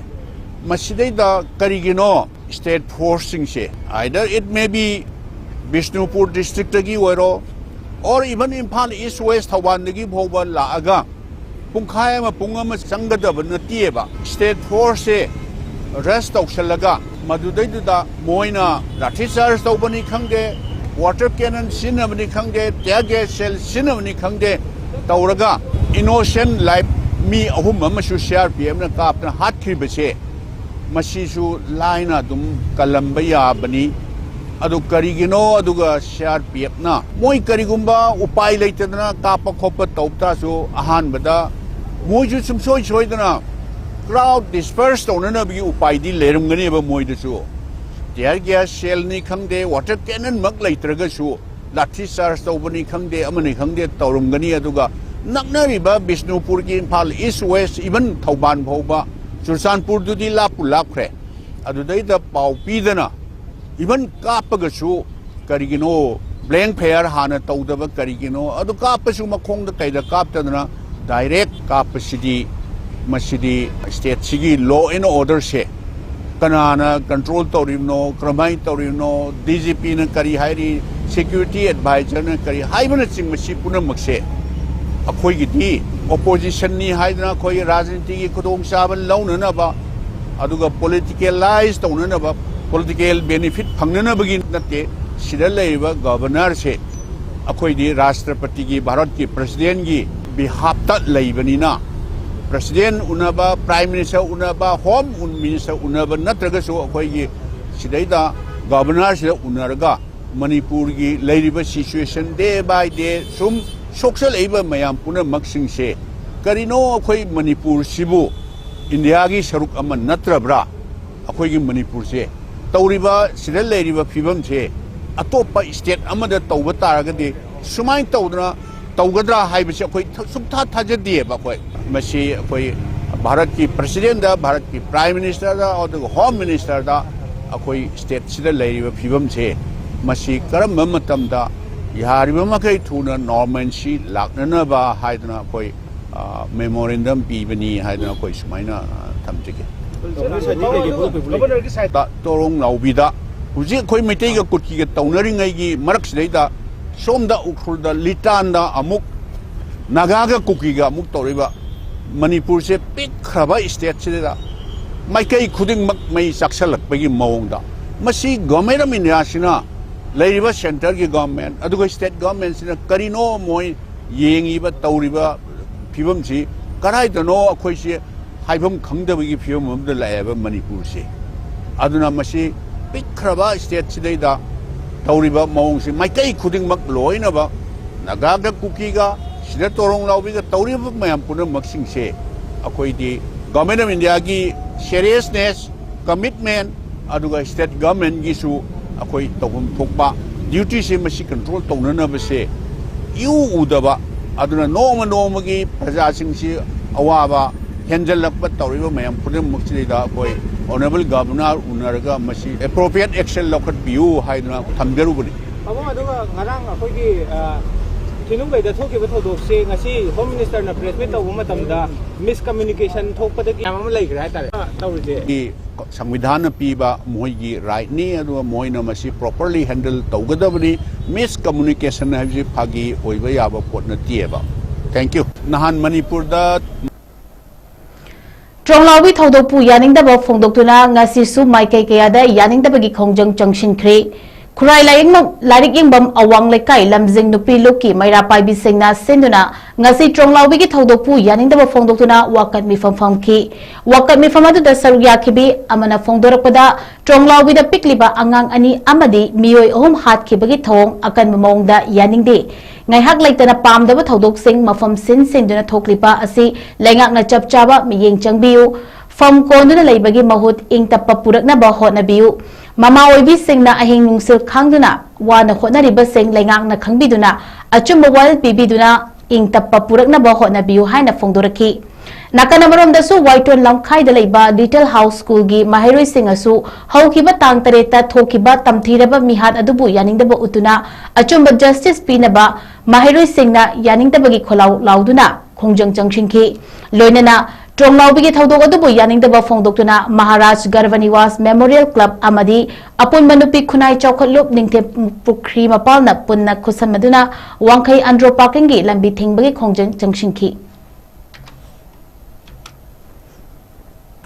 ꯃꯁꯤꯗꯩꯗ ꯀꯔꯤꯒꯤꯅꯣ ꯁ꯭ꯇꯦꯠ ꯐꯣꯔꯁꯁꯤꯡꯁꯦ, either it may be ꯕꯤꯁꯅꯨꯄꯨꯔ ꯗꯤꯁꯇ꯭ꯔꯤꯛꯇꯒꯤ ꯑꯣꯏꯔꯣ, or even Imphal east west ꯊꯧꯕꯥꯜꯗꯒꯤ ꯐꯥꯎꯕ ꯂꯥꯛꯑꯒ ꯄꯨꯡꯈꯥꯏ ꯑꯃ, ꯄꯨꯡ ꯑꯃ ꯆꯪꯒꯗꯕ ꯅꯠꯇꯦꯕ꯫ ꯁ꯭ꯇꯦꯠ ꯐꯣꯔꯁꯁꯦ ꯔꯁ ꯇꯧꯁꯜꯂꯒ ꯃꯗꯨꯗꯩꯗꯨꯗ ꯃꯣꯏꯅ ꯂꯥꯊꯤ ꯆꯥꯔꯖ ꯇꯧꯕꯅꯤ ꯈꯪꯗꯦ, ꯋꯥꯇꯔ ꯀꯦꯅꯟ ꯁꯤꯖꯤꯟꯅꯕꯅꯤ ꯈꯪꯗꯦ, ꯇꯤꯌꯔ ꯒꯦꯁ ꯁꯦꯜ ꯁꯤꯖꯤꯟꯅꯕꯅꯤ ꯈꯪꯗꯦ, ꯇꯧꯔꯒ ꯏꯅꯣꯁꯦꯟ ꯂꯥꯏꯐ ꯃꯤ ꯑꯍꯨꯝ ꯑꯃꯁꯨ ꯁꯤ ꯑꯥꯔ ꯄꯤ ꯑꯦꯐꯅ ꯀꯥꯞꯇꯅ ꯍꯥꯠꯈ꯭ꯔꯤꯕꯁꯦ, ꯃꯁꯤꯁꯨ ꯂꯥꯏꯅ ꯑꯗꯨꯝ ꯀꯜꯂꯝꯕ ꯌꯥꯕꯅꯤ꯫ ꯑꯗꯨ ꯀꯔꯤꯒꯤꯅꯣ? ꯑꯗꯨꯒ ꯁꯤ ꯑꯥꯔ ꯄꯤ ꯑꯦꯐꯅ ꯃꯣꯏ ꯀꯔꯤꯒꯨꯝꯕ ꯎꯄꯥꯏ ꯂꯩꯇꯗꯅ ꯀꯥꯞꯄ ꯈꯣꯠꯄ ꯇꯧ ꯇꯥꯔꯁꯨ, ꯑꯍꯥꯟꯕꯗ ꯃꯣꯏꯁꯨ ꯁꯨꯡꯁꯣꯏ ꯁꯣꯏꯗꯅ ꯀ꯭ꯔꯥꯎꯗ ꯗꯤꯁꯄꯔꯁ ꯇꯧꯅꯅꯕꯒꯤ ꯎꯄꯥꯏꯗꯤ ꯂꯩꯔꯝꯒꯅꯦꯕ ꯃꯣꯏꯗꯁꯨ꯫ ꯇꯤꯌꯔ ꯒ꯭ꯌꯥꯁ ꯁꯦꯜꯅꯤ ꯈꯪꯗꯦ, ꯋꯥꯇꯔ ꯀꯦꯅꯟꯃꯛ ꯂꯩꯇ꯭ꯔꯒꯁꯨ ꯂꯥꯊꯤ ꯆꯥꯔꯖ ꯇꯧꯕꯅꯤ ꯈꯪꯗꯦ, ꯑꯃꯅꯤ ꯈꯪꯗꯦ, ꯇꯧꯔꯝꯒꯅꯤ꯫ ꯑꯗꯨꯒ ꯅꯛꯅꯔꯤꯕ ꯕꯤꯁꯅꯨꯄꯨꯔꯒꯤ, ꯏꯝꯐꯥꯜ ꯏꯁ ꯋꯦꯁ, ꯏꯚꯟ ꯊꯧꯕꯥꯜ ꯐꯥꯎꯕ, ꯆꯨꯔꯆꯥꯟꯄꯨꯔꯗꯨꯗꯤ ꯂꯥꯞꯄꯨ ꯂꯥꯞꯈ꯭ꯔꯦ, ꯑꯗꯨꯗꯩꯗ ꯄꯥꯎ ꯄꯤꯗꯅ ꯏꯚꯟ ꯀꯥꯞꯄꯒꯁꯨ ꯀꯔꯤꯒꯤꯅꯣ ꯕ꯭ꯂꯦꯡ ꯐꯌꯔ ꯍꯥꯟꯅ ꯇꯧꯗꯕ ꯀꯔꯤꯒꯤꯅꯣ? ꯑꯗꯨ ꯀꯥꯞꯄꯁꯨ ꯃꯈꯣꯡꯗ ꯀꯩꯗ ꯀꯥꯞꯇꯗꯅ ꯗꯥꯏꯔꯦꯛ ꯀꯥꯞꯄꯁꯤꯗꯤ, ꯃꯁꯤꯗꯤ ꯁ꯭ꯇꯦꯠꯁꯤꯒꯤ ꯂꯣ ꯑꯦꯟ ꯑꯣꯔꯗꯔꯁꯦ ꯀꯅꯥꯅ ꯀꯟꯇ꯭ꯔꯣꯜ ꯇꯧꯔꯤꯕꯅꯣ, ꯀꯔꯝꯍꯥꯏꯅ ꯇꯧꯔꯤꯕꯅꯣ, ꯗꯤ ꯖꯤ ꯄꯤꯅ ꯀꯔꯤ ꯍꯥꯏꯔꯤ, ꯁꯦꯀ꯭ꯌꯨꯔꯤꯇꯤ ꯑꯦꯗꯚꯥꯏꯖꯔꯅ ꯀꯔꯤ ꯍꯥꯏꯕꯅꯆꯤꯡꯕꯁꯤ ꯄꯨꯝꯅꯃꯛꯁꯦ ꯑꯩꯈꯣꯏꯒꯤꯗꯤ ꯑꯣꯄꯣꯖꯤꯁꯟꯅꯤ ꯍꯥꯏꯗꯅ, ꯑꯩꯈꯣꯏꯒꯤ ꯔꯥꯖꯅꯤꯇꯤꯒꯤ ꯈꯨꯗꯣꯡꯆꯥꯕ ꯂꯧꯅꯅꯕ, ꯑꯗꯨꯒ ꯄꯣꯂꯤꯇꯤꯀꯦꯂꯥꯏꯖ ꯇꯧꯅꯅꯕ, ꯄꯣꯂꯤꯇꯤꯀꯦꯜ ꯕꯦꯅꯤꯐꯤꯠ ꯐꯪꯅꯅꯕꯒꯤ ꯅꯠꯇꯦ꯫ ꯁꯤꯗ ꯂꯩꯔꯤꯕ ꯒꯕꯔꯅꯔꯁꯦ ꯑꯩꯈꯣꯏꯗꯤ ꯔꯥꯁꯇ꯭ꯔꯄꯇꯤꯒꯤ, ꯚꯥꯔꯠꯀꯤ ꯄ꯭ꯔꯁꯤꯗꯦꯟꯒꯤ ꯕꯤꯍꯥꯞꯇ ꯂꯩꯕꯅꯤꯅ, ꯄ꯭ꯔꯁꯤꯗꯦꯟ ꯎꯅꯕ, ꯄ꯭ꯔꯥꯏꯝ ꯃꯤꯅꯤꯁꯇꯔ ꯎꯅꯕ, ꯍꯣꯝ ꯃꯤꯅꯤꯁꯇꯔ ꯎꯅꯕ ꯅꯠꯇ꯭ꯔꯒꯁꯨ, ꯑꯩꯈꯣꯏꯒꯤ ꯁꯤꯗꯩꯗ ꯒꯕꯔꯅꯔꯁꯤꯗ ꯎꯅꯔꯒ ꯃꯅꯤꯄꯨꯔꯒꯤ ꯂꯩꯔꯤꯕ ꯁꯤꯆꯨꯋꯦꯁꯟ day by day ꯁꯨꯝ ꯁꯣꯛꯆꯜꯂꯛꯏꯕ ꯃꯌꯥꯝ ꯄꯨꯝꯅꯃꯛꯁꯤꯡꯁꯦ, ꯀꯔꯤꯅꯣ ꯑꯩꯈꯣꯏ ꯃꯅꯤꯄꯨꯔꯁꯤꯕꯨ ꯏꯟꯗꯤꯌꯥꯒꯤ ꯁꯔꯨꯛ ꯑꯃ ꯅꯠꯇ꯭ꯔꯕ꯭ꯔꯥ? ꯑꯩꯈꯣꯏꯒꯤ ꯃꯅꯤꯄꯨꯔꯁꯦ, ꯇꯧꯔꯤꯕ, ꯁꯤꯗ ꯂꯩꯔꯤꯕ ꯐꯤꯕꯝꯁꯦ ꯑꯇꯣꯞꯄ ꯁ꯭ꯇꯦꯠ ꯑꯃꯗ ꯇꯧꯕ ꯇꯥꯔꯒꯗꯤ ꯁꯨꯃꯥꯏꯅ ꯇꯧꯗꯅ ꯇꯧꯒꯗ꯭ꯔꯥ ꯍꯥꯏꯕꯁꯤ ꯑꯩꯈꯣꯏ ꯊ- ꯁꯨꯡꯊꯥ ꯊꯥꯖꯗꯦꯕ꯫ ꯑꯩꯈꯣꯏ ꯃꯁꯤ ꯑꯩꯈꯣꯏ ꯚꯥꯔꯠꯀꯤ ꯄ꯭ꯔꯁꯤꯗꯦꯟꯗ, ꯚꯥꯔꯠꯀꯤ ꯄ꯭ꯔꯥꯏꯝ ꯃꯤꯅꯤꯁꯇꯔꯗ, ꯑꯗꯨꯒ ꯍꯣꯝ ꯃꯤꯅꯤꯁꯇꯔꯗ ꯑꯩꯈꯣꯏ ꯁ꯭ꯇꯦꯠꯁꯤꯗ ꯂꯩꯔꯤꯕ ꯐꯤꯕꯝꯁꯦ, ꯃꯁꯤ ꯀꯔꯝꯕ ꯃꯇꯝꯗ ꯌꯥꯔꯤꯕ ꯃꯈꯩ ꯊꯨꯅ ꯅꯣꯔꯃꯦꯟꯁꯤ ꯂꯥꯛꯅꯅꯕ ꯍꯥꯏꯗꯅ ꯑꯩꯈꯣꯏ ꯃꯦꯃꯣꯔꯦꯟꯗꯝ ꯄꯤꯕꯅꯤ ꯍꯥꯏꯗꯅ ꯑꯩꯈꯣꯏ ꯁꯨꯃꯥꯏꯅ ꯊꯝꯖꯒꯦ꯫ ꯇꯣꯔꯣꯡ ꯂꯥꯎꯕꯤꯗ ꯍꯧꯖꯤꯛ ꯑꯩꯈꯣꯏ ꯃꯩꯇꯩꯒ ꯀꯨꯀꯤꯒ ꯇꯧꯅꯔꯤꯉꯩꯒꯤ ꯃꯔꯛꯁꯤꯗꯩꯗ ꯁꯣꯝꯗ ꯎꯈ꯭ꯔꯨꯜꯗ ꯂꯤꯇꯥꯟꯗ ꯑꯃꯨꯛ ꯅꯥꯒꯥꯒ ꯀꯨꯀꯤꯒ ꯑꯃꯨꯛ ꯇꯧꯔꯤꯕ, ꯃꯅꯤꯄꯨꯔꯁꯦ ꯄꯤꯛꯈ꯭ꯔꯕ ꯁ꯭ꯇꯦꯠꯁꯤꯗ ꯃꯥꯏꯀꯩ ꯈꯨꯗꯤꯡꯃꯛ ꯃꯩ ꯆꯥꯛꯁꯜꯂꯛꯄꯒꯤ ꯃꯑꯣꯡꯗ, ꯃꯁꯤ ꯒꯣꯔꯃꯦꯟ ꯑꯣꯐ ꯏꯟꯗꯤꯌꯥꯁꯤꯅ, ꯂꯩꯔꯤꯕ ꯁꯦꯟꯇꯔꯒꯤ ꯒꯣꯔꯃꯦꯟ ꯑꯗꯨꯒ ꯁ꯭ꯇꯦꯠ ꯒꯣꯔꯃꯦꯟꯁꯤꯅ ꯀꯔꯤꯅꯣ ꯃꯣꯏ ꯌꯦꯡꯉꯤꯕ ꯇꯧꯔꯤꯕ ꯐꯤꯕꯝꯁꯤ ꯀꯗꯥꯏꯗꯅꯣ ꯑꯩꯈꯣꯏꯁꯦ ꯍꯥꯏꯐꯝ ꯈꯪꯗꯕꯒꯤ ꯐꯤꯕꯝ ꯑꯃꯗ ꯂꯥꯛꯑꯦꯕ ꯃꯅꯤꯄꯨꯔꯁꯦ꯫ ꯑꯗꯨꯅ ꯃꯁꯤ ꯄꯤꯛꯈ꯭ꯔꯕ ꯁ꯭ꯇꯦꯠꯁꯤꯗꯩꯗ ꯇꯧꯔꯤꯕ ꯃꯑꯣꯡꯁꯤ ꯃꯥꯏꯀꯩ ꯈꯨꯗꯤꯡꯃꯛ ꯂꯣꯏꯅꯃꯛ ꯅꯥꯒꯥꯒ ꯀꯨꯀꯤꯒ ꯁꯤꯗ ꯇꯣꯔꯣꯡ ꯂꯥꯎꯕꯤꯒ ꯇꯧꯔꯤꯕ ꯃꯌꯥꯝ ꯄꯨꯝꯅꯃꯛꯁꯤꯡꯁꯦ ꯑꯩꯈꯣꯏꯗꯤ ꯒꯣꯔꯃꯦꯟ ꯑꯣꯐ ꯏꯟꯗꯤꯌꯥꯒꯤ ꯁꯦꯔꯤꯌꯁꯅꯦꯁ, ꯀꯃꯤꯠꯃꯦꯟ, ꯑꯗꯨꯒ ꯁ꯭ꯇꯦꯠ ꯒꯣꯔꯃꯦꯟꯒꯤꯁꯨ ꯑꯩꯈꯣꯏ ꯇꯧꯐꯝ ꯊꯣꯛꯄ ꯗ꯭ꯌꯨꯇꯤꯁꯦ ꯃꯁꯤ ꯀꯟꯇ꯭ꯔꯣꯜ ꯇꯧꯅꯅꯕꯁꯦ ꯏꯎ ꯎꯗꯕ, ꯑꯗꯨꯅ ꯅꯣꯡꯃ ꯅꯣꯡꯃꯒꯤ ꯄ꯭ꯔꯖꯥꯁꯤꯡꯁꯤ ꯑꯋꯥꯕ ꯍꯦꯟꯖꯜꯂꯛꯄ ꯇꯧꯔꯤꯕ ꯃꯌꯥꯝ ꯄꯨꯝꯅꯃꯛꯁꯤꯗꯩꯗ ꯑꯩꯈꯣꯏ ꯑꯣꯅꯔꯦꯕꯜ ꯒꯚꯔꯅꯔ ꯎꯅꯔꯒ ꯃꯁꯤ ꯑꯦꯄ꯭ꯔꯣꯄ꯭ꯔꯤꯌꯦꯠ ꯑꯦꯛꯁꯟ ꯂꯧꯈꯠꯄꯤꯌꯨ ꯍꯥꯏꯗꯨꯅ ꯊꯝꯖꯔꯨꯕꯅꯤ꯫ ꯇꯥꯃꯣ, ꯑꯗꯨꯒ ꯉꯔꯥꯡ ꯑꯩꯈꯣꯏꯒꯤ, ꯑ, ꯊꯤꯅꯨꯡꯒꯩꯗ ꯊꯣꯛꯈꯤꯕ ꯊꯧꯗꯣꯛꯁꯦ ꯉꯁꯤ ꯍꯣꯝ ꯃꯤꯅꯤꯁꯇꯔꯅ ꯄ꯭ꯔꯦꯁ ꯃꯤꯠ ꯇꯧꯕ ꯃꯇꯝꯗ ꯃꯤꯁꯀꯃ꯭ꯌꯨꯅꯤꯀꯦꯁꯟ ꯊꯣꯛꯄꯗꯒꯤ ꯃꯌꯥꯝ ꯑꯃ ꯂꯩꯈ꯭ꯔꯦ ꯍꯥꯏꯇꯥꯔꯦ꯫ ꯑ, ꯇꯧꯔꯤꯁꯦ꯫ ꯁꯤ ꯁꯪꯕꯤꯙꯥꯟꯅ ꯄꯤꯕ ꯃꯣꯏꯒꯤ ꯔꯥꯏꯠꯅꯤ, ꯑꯗꯨꯒ ꯃꯣꯏꯅ ꯃꯁꯤ ꯄ꯭ꯔꯣꯄꯔꯂꯤ ꯍꯦꯟꯗꯜ ꯇꯧꯒꯗꯕꯅꯤ꯫ ꯃꯤꯁꯀꯃ꯭ꯌꯨꯅꯤꯀꯦꯁꯟ ꯍꯥꯏꯕꯁꯤ ꯐꯥꯒꯤ ꯑꯣꯏꯕ ꯌꯥꯕ ꯄꯣꯠ ꯅꯠꯇꯦꯕ꯫ Thank you꯫ ꯅꯍꯥꯟ ꯃꯅꯤꯄꯨꯔꯗ ꯇ꯭ꯔꯣꯡꯂꯥꯎꯕꯤ ꯊꯧꯗꯣꯛꯄꯨ ꯌꯥꯅꯤꯡꯗꯕ ꯐꯣꯡꯗꯣꯛꯇꯨꯅ ꯉꯁꯤꯁꯨ ꯃꯥꯏꯀꯩ ꯀꯌꯥꯗ ꯌꯥꯅꯤꯡꯗꯕꯒꯤ ꯈꯣꯡꯖꯪ ꯆꯪꯁꯤꯟꯈ꯭ꯔꯦ꯫ ꯈꯨꯔꯥꯏ ꯂꯥꯏꯌꯦꯡꯕꯝ, ꯂꯥꯏꯔꯤꯛ ꯌꯦꯡꯐꯝ ꯑꯋꯥꯡ ꯂꯩꯀꯥꯏ ꯂꯝꯖꯤꯡ ꯅꯨꯄꯤ ꯂꯨꯞꯀꯤ ꯃꯩꯔꯥ ꯄꯥꯏꯕꯤꯁꯤꯡꯅ ꯁꯤꯟꯗꯨꯅ ꯉꯁꯤ ꯇ꯭ꯔꯣꯡꯂꯥꯎꯕꯤꯒꯤ ꯊꯧꯗꯣꯛꯄꯨ ꯌꯥꯅꯤꯡꯗꯕ ꯐꯣꯡꯗꯣꯛꯇꯨꯅ ꯋꯥꯀꯠ ꯃꯤꯐꯝ ꯐꯝꯈꯤ꯫ ꯋꯥꯀꯠ ꯃꯤꯐꯝ ꯑꯗꯨꯗ ꯁꯔꯨꯛ ꯌꯥꯈꯤꯕꯤ ꯑꯃꯅ ꯐꯣꯡꯗꯣꯔꯛꯄꯗ, ꯇ꯭ꯔꯣꯡꯂꯥꯎꯕꯤꯗ ꯄꯤꯛꯂꯤꯕ ꯑꯉꯥꯡ ꯑꯅꯤ ꯑꯃꯗꯤ ꯃꯤꯑꯣꯏ ꯑꯍꯨꯝ ꯍꯥꯠꯈꯤꯕꯒꯤ ꯊꯧꯑꯣꯡ ꯑꯀꯟꯕ ꯃꯑꯣꯡꯗ ꯌꯥꯅꯤꯡꯗꯦ꯫ ꯉꯥꯏꯍꯥꯛ ꯂꯩꯇꯅ ꯄꯥꯝꯗꯕ ꯊꯧꯗꯣꯛꯁꯤꯡ ꯃꯐꯝ ꯁꯤꯟ ꯁꯤꯟꯗꯨꯅ ꯊꯣꯛꯂꯤꯕ ꯑꯁꯤ ꯂꯩꯉꯥꯛꯅ ꯆꯞ ꯆꯥꯕ ꯃꯤꯠꯌꯦꯡ ꯆꯪꯕꯤꯌꯨ꯫ ꯐꯝ ꯀꯣꯟꯗꯨꯅ ꯂꯩꯕꯒꯤ ꯃꯍꯨꯠ ꯏꯪ ꯇꯞꯄ ꯄꯨꯔꯛꯅꯕ ꯍꯣꯠꯅꯕꯤꯌꯨ꯫ ꯃꯃꯥ ꯑꯣꯏꯕꯤꯁꯤꯡꯅ ꯑꯍꯤꯡ ꯅꯨꯡꯁꯤꯜ ꯈꯥꯡꯗꯨꯅ ꯋꯥꯅ ꯍꯣꯠꯅꯔꯤꯕꯁꯤꯡ ꯂꯩꯉꯥꯛꯅ ꯈꯪꯕꯤꯗꯨꯅ ꯑꯆꯨꯝꯕ ꯋꯥꯌꯦꯜ ꯄꯤꯕꯤꯗꯨꯅ ꯏꯪ ꯇꯞꯄ ꯄꯨꯔꯛꯅꯕ ꯍꯣꯠꯅꯕꯤꯌꯨ ꯍꯥꯏꯅ ꯐꯣꯡꯗꯣꯔꯛꯈꯤ꯫ ꯅꯥꯀꯟ ꯑꯃꯔꯣꯝꯗꯁꯨ ꯋꯥꯏꯇꯣꯟ ꯂꯝꯈꯥꯏꯗ ꯂꯩꯕ ꯂꯤꯇꯜ ꯍꯥꯎꯁ ꯁ꯭ꯀꯨꯜꯒꯤ ꯃꯍꯩꯔꯣꯏꯁꯤꯡꯅꯁꯨ ꯍꯧꯈꯤꯕ ꯇꯥꯡ ꯇꯔꯦꯠꯇ ꯊꯣꯛꯈꯤꯕ ꯇꯝꯊꯤꯔꯕ ꯃꯤꯍꯥꯠ ꯑꯗꯨꯕꯨ ꯌꯥꯅꯤꯡꯗꯕ ꯎꯠꯇꯨꯅ ꯑꯆꯨꯝꯕ ꯖꯁꯇꯤꯁ ꯄꯤꯅꯕ ꯃꯍꯩꯔꯣꯏꯁꯤꯡꯅ ꯌꯥꯅꯤꯡꯗꯕꯒꯤ ꯈꯣꯜꯂꯥꯎ ꯂꯥꯎꯗꯨꯅ ꯈꯣꯡꯖꯪ ꯆꯪꯁꯤꯟꯈꯤ꯫ ꯂꯣꯏꯅꯅ ꯇ꯭ꯔꯣꯡꯂꯥꯎꯕꯤꯒꯤ ꯊꯧꯗꯣꯛ ꯑꯗꯨꯕꯨ ꯌꯥꯅꯤꯡꯗꯕ ꯐꯣꯡꯗꯣꯛꯇꯨꯅ ꯃꯍꯥꯔꯥꯖ ꯒꯔꯚꯅꯤꯋꯥꯁ ꯃꯦꯃꯣꯔꯤꯌꯦꯜ ꯀ꯭ꯂꯕ ꯑꯃꯗꯤ ꯑꯄꯨꯟꯕ ꯅꯨꯄꯤ ꯈꯨꯟꯅꯥꯏ ꯆꯥꯎꯈꯠꯂꯨꯞ ꯅꯤꯡꯊꯦꯝ ꯄꯨꯈ꯭ꯔꯤ ꯃꯄꯥꯜꯅ ꯄꯨꯟꯅ ꯈꯨꯠꯁꯝꯅꯗꯨꯅ ꯋꯥꯡꯈꯩ ꯑꯟꯗ꯭ꯔꯣ ꯄꯥꯔꯀꯤꯡꯒꯤ ꯂꯝꯕꯤ ꯊꯤꯡꯕꯒꯤ ꯈꯣꯡꯖꯪ ꯆꯪꯁꯤꯟꯈꯤ꯫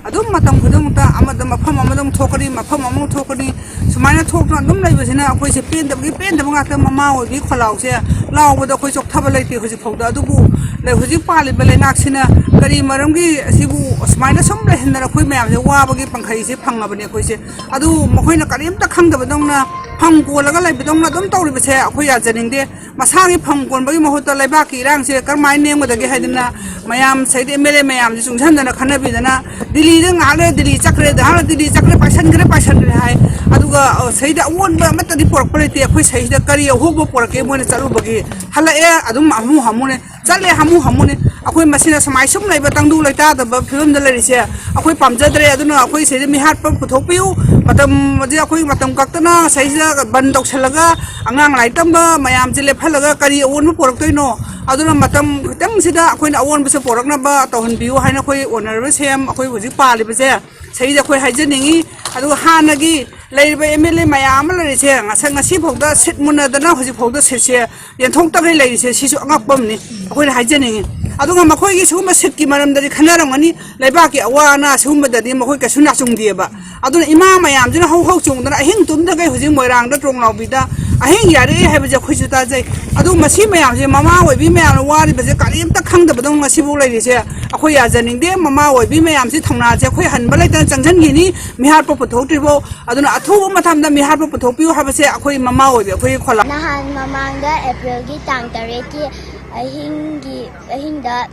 ꯑꯗꯨꯝ ꯃꯇꯝ ꯈꯨꯗꯤꯡꯃꯛꯇ ꯑꯃꯗ ꯃꯐꯝ ꯑꯃꯗ ꯑꯃꯨꯛ ꯊꯣꯛꯀꯅꯤ, ꯃꯐꯝ ꯑꯃꯨꯛ ꯊꯣꯛꯀꯅꯤ, ꯁꯨꯃꯥꯏꯅ ꯊꯣꯛꯇꯅ ꯑꯗꯨꯝ ꯂꯩꯕꯁꯤꯅ ꯑꯩꯈꯣꯏꯁꯦ ꯄꯦꯟꯗꯕꯒꯤ ꯄꯦꯟꯗꯕ ꯉꯥꯛꯇ꯫ ꯃꯃꯥ ꯑꯣꯏꯕꯒꯤ ꯈꯣꯜꯂꯥꯎꯁꯦ ꯂꯥꯎꯕꯗ ꯑꯩꯈꯣꯏ ꯆꯣꯛꯊꯕ ꯂꯩꯇꯦ ꯍꯧꯖꯤꯛ ꯐꯥꯎꯗ꯫ ꯑꯗꯨꯕꯨ ꯂꯩ-, ꯍꯧꯖꯤꯛ ꯄꯥꯜꯂꯤꯕ ꯂꯩꯉꯥꯛꯁꯤꯅ ꯀꯔꯤ ꯃꯔꯝꯒꯤ ꯑꯁꯤꯕꯨ ꯑꯁꯨꯃꯥꯏꯅ ꯁꯨꯝ ꯂꯩꯍꯟꯗꯅ ꯑꯩꯈꯣꯏ ꯃꯌꯥꯝꯁꯦ ꯋꯥꯕꯒꯤ ꯄꯟꯈꯩꯁꯦ ꯐꯪꯉꯕꯅꯦ ꯑꯩꯈꯣꯏꯁꯦ꯫ ꯑꯗꯨ ꯃꯈꯣꯏꯅ ꯀꯔꯤꯝꯇ ꯈꯪꯗꯕꯗꯧꯅ, ꯐꯝ ꯀꯣꯜꯂꯒ ꯂꯩꯕꯗꯧꯅ ꯑꯗꯨꯝ ꯇꯧꯔꯤꯕꯁꯦ ꯑꯩꯈꯣꯏ ꯌꯥꯖꯅꯤꯡꯗꯦ꯫ ꯃꯁꯥꯒꯤ ꯐꯝ ꯀꯣꯟꯕꯒꯤ ꯃꯍꯨꯠꯇ ꯂꯩꯕꯥꯛꯀꯤ ꯏꯔꯥꯡꯁꯦ ꯀꯔꯝꯍꯥꯏꯅ ꯅꯦꯝꯒꯗꯒꯦ ꯍꯥꯏꯗꯅ ꯃꯌꯥꯝ ꯁꯤꯗꯩꯗ ꯑꯦꯝ ꯑꯦꯜ ꯑꯦ ꯃꯌꯥꯝꯁꯦ ꯆꯨꯡꯁꯤꯟꯗꯅ ꯈꯟꯅꯕꯤꯗꯅ ꯗꯤꯜꯂꯤꯗ ꯉꯥꯏꯍꯥꯛ ꯂꯩꯔ ꯗꯤꯜꯂꯤ ꯆꯠꯈ꯭ꯔꯦ, ꯉꯥꯏꯍꯥꯛ ꯂꯩꯔ ꯗꯤꯜꯂꯤ ꯆꯠꯈ꯭ꯔꯦ, ꯄꯥꯏꯁꯟꯈ꯭ꯔꯦ, ꯄꯥꯏꯁꯟꯈ꯭ꯔꯦ ꯍꯥꯏ꯫ ꯑꯗꯨꯒ, ꯑ, ꯁꯤꯗꯩꯗ ꯑꯑꯣꯟꯕ ꯑꯃꯠꯇꯗꯤ ꯄꯨꯔꯛꯄ ꯂꯩꯇꯦ꯫ ꯑꯩꯈꯣꯏ ꯁꯤꯗꯩꯗ ꯀꯔꯤ ꯑꯍꯣꯡꯕ ꯄꯨꯔꯛꯀꯦ? ꯃꯣꯏꯅ ꯆꯠꯂꯨꯕꯒꯤ ꯍꯜꯂꯛꯑꯦ, ꯑꯗꯨꯝ ꯍꯥꯃꯨ ꯍꯥꯃꯨꯅꯦ, ꯆꯠꯂꯦ ꯍꯥꯃꯨ ꯍꯥꯃꯨꯅꯦ꯫ ꯑꯩꯈꯣꯏ ꯃꯁꯤꯅ ꯁꯨꯃꯥꯏ ꯁꯨꯝ ꯂꯩꯕ ꯇꯪꯗꯨ ꯂꯩꯇꯥꯗꯕ ꯐꯤꯕꯝꯗ ꯂꯩꯔꯤꯁꯦ ꯑꯩꯈꯣꯏ ꯄꯥꯝꯖꯗ꯭ꯔꯦ꯫ ꯑꯗꯨꯅ ꯑꯩꯈꯣꯏ ꯁꯤꯗ ꯃꯤꯍꯥꯠꯄ ꯄꯨꯊꯣꯛꯄꯤꯌꯨ, ꯃꯇꯝ, ꯍꯧꯖꯤꯛ ꯑꯩꯈꯣꯏ ꯃꯇꯝ ꯀꯛꯇꯅ ꯁꯤꯗꯩꯁꯤꯗ ꯕꯟ ꯇꯧꯁꯜꯂꯒ ꯑꯉꯥꯡ ꯂꯥꯏꯔꯤꯛ ꯇꯝꯕ ꯃꯌꯥꯝꯁꯦ ꯂꯦꯞꯍꯜꯂꯒ ꯀꯔꯤ ꯑꯑꯣꯟꯕ ꯄꯨꯔꯛꯇꯣꯏꯅꯣ? ꯑꯗꯨꯅ ꯃꯇꯝ ꯈꯤꯇꯪꯁꯤꯗ ꯑꯩꯈꯣꯏꯅ ꯑꯑꯣꯟꯕꯁꯦ ꯄꯨꯔꯛꯅꯕ ꯇꯧꯍꯟꯕꯤꯌꯨ ꯍꯥꯏꯅ ꯑꯩꯈꯣꯏ ꯑꯣꯅꯔꯦꯕꯜ ꯁꯤ ꯑꯦꯝ, ꯑꯩꯈꯣꯏ ꯍꯧꯖꯤꯛ ꯄꯥꯜꯂꯤꯕꯁꯦ ꯁꯤꯗꯩꯗ ꯑꯩꯈꯣꯏ ꯍꯥꯏꯖꯅꯤꯡꯉꯤ꯫ ꯑꯗꯨꯒ ꯍꯥꯟꯅꯒꯤ ꯂꯩꯔꯤꯕ ꯑꯦꯝ ꯑꯦꯜ ꯑꯦ ꯃꯌꯥꯝ ꯑꯃ ꯂꯩꯔꯤꯁꯦ ꯉꯁꯥꯏ, ꯉꯁꯤ ꯐꯥꯎꯗ ꯁꯤꯠ ꯃꯨꯟꯅꯗꯅ ꯍꯧꯖꯤꯛ ꯐꯥꯎꯗ ꯁꯤꯠꯁꯦ ꯌꯦꯟꯊꯣꯛꯇꯈꯩ ꯂꯩꯔꯤꯁꯦ ꯁꯤꯁꯨ ꯑꯉꯛꯄ ꯑꯃꯅꯤ ꯑꯩꯈꯣꯏꯅ ꯍꯥꯏꯖꯅꯤꯡꯉꯤ꯫ ꯑꯗꯨꯒ ꯃꯈꯣꯏꯒꯤ ꯁꯤꯒꯨꯝꯕ ꯁꯤꯠꯀꯤ ꯃꯔꯝꯗꯗꯤ ꯈꯟꯅꯔꯝꯒꯅꯤ꯫ ꯂꯩꯕꯥꯛꯀꯤ ꯑꯋꯥ ꯑꯅꯥ ꯁꯤꯒꯨꯝꯕꯗꯗꯤ ꯃꯈꯣꯏ ꯀꯩꯁꯨ ꯅꯥꯆꯨꯡꯗꯦꯕ꯫ ꯑꯗꯨꯅ ꯏꯃꯥ ꯃꯌꯥꯝꯁꯤꯅ ꯍꯧ ꯍꯧ ꯆꯣꯡꯗꯅ ꯑꯍꯤꯡ ꯇꯨꯝꯗꯈꯩ ꯍꯧꯖꯤꯛ ꯃꯣꯏꯔꯥꯡꯗ ꯇ꯭ꯔꯣꯡꯂꯥꯎꯕꯤꯗ ꯑꯍꯤꯡ ꯌꯥꯔꯛꯑꯦ ꯍꯥꯏꯕꯁꯦ ꯑꯩꯈꯣꯏꯁꯨ ꯇꯥꯖꯩ꯫ ꯑꯗꯨ ꯃꯁꯤ ꯃꯌꯥꯝꯁꯦ ꯃꯃꯥ ꯑꯣꯏꯕꯤ ꯃꯌꯥꯝꯅ ꯋꯥꯔꯤꯕꯁꯦ ꯀꯔꯤꯝꯇ ꯈꯪꯗꯕꯗꯧꯅ ꯉꯁꯤꯐꯥꯎ ꯂꯩꯔꯤꯁꯦ ꯑꯩꯈꯣꯏ ꯌꯥꯖꯅꯤꯡꯗꯦ꯫ ꯃꯃꯥ ꯑꯣꯏꯕꯤ ꯃꯌꯥꯝꯁꯤ ꯊꯧꯅꯥꯁꯦ ꯑꯩꯈꯣꯏ ꯍꯟꯕ ꯂꯩꯇꯅ ꯆꯪꯁꯤꯟꯈꯤꯅꯤ꯫ ꯃꯤꯍꯥꯠꯄ ꯄꯨꯊꯣꯛꯇ꯭ꯔꯤꯐꯥꯎ꯫ ꯑꯗꯨꯅ ꯑꯊꯨꯕ ꯃꯇꯝꯗ ꯃꯤꯍꯥꯠꯄ ꯄꯨꯊꯣꯛꯄꯤꯌꯨ ꯍꯥꯏꯕꯁꯦ ꯑꯩꯈꯣꯏ ꯃꯃꯥ ꯑꯣꯏꯕꯤ ꯑꯩꯈꯣꯏꯒꯤ ꯈꯣꯜꯂꯥꯎ꯫ ꯅꯍꯥꯟ ꯃꯃꯥꯡꯗ ꯑꯦꯄ꯭ꯔꯤꯜꯒꯤ ꯇꯥꯡ ꯇꯔꯦꯠꯀꯤ ꯑꯍꯤꯡꯒꯤ, ꯑꯍꯤꯡꯗ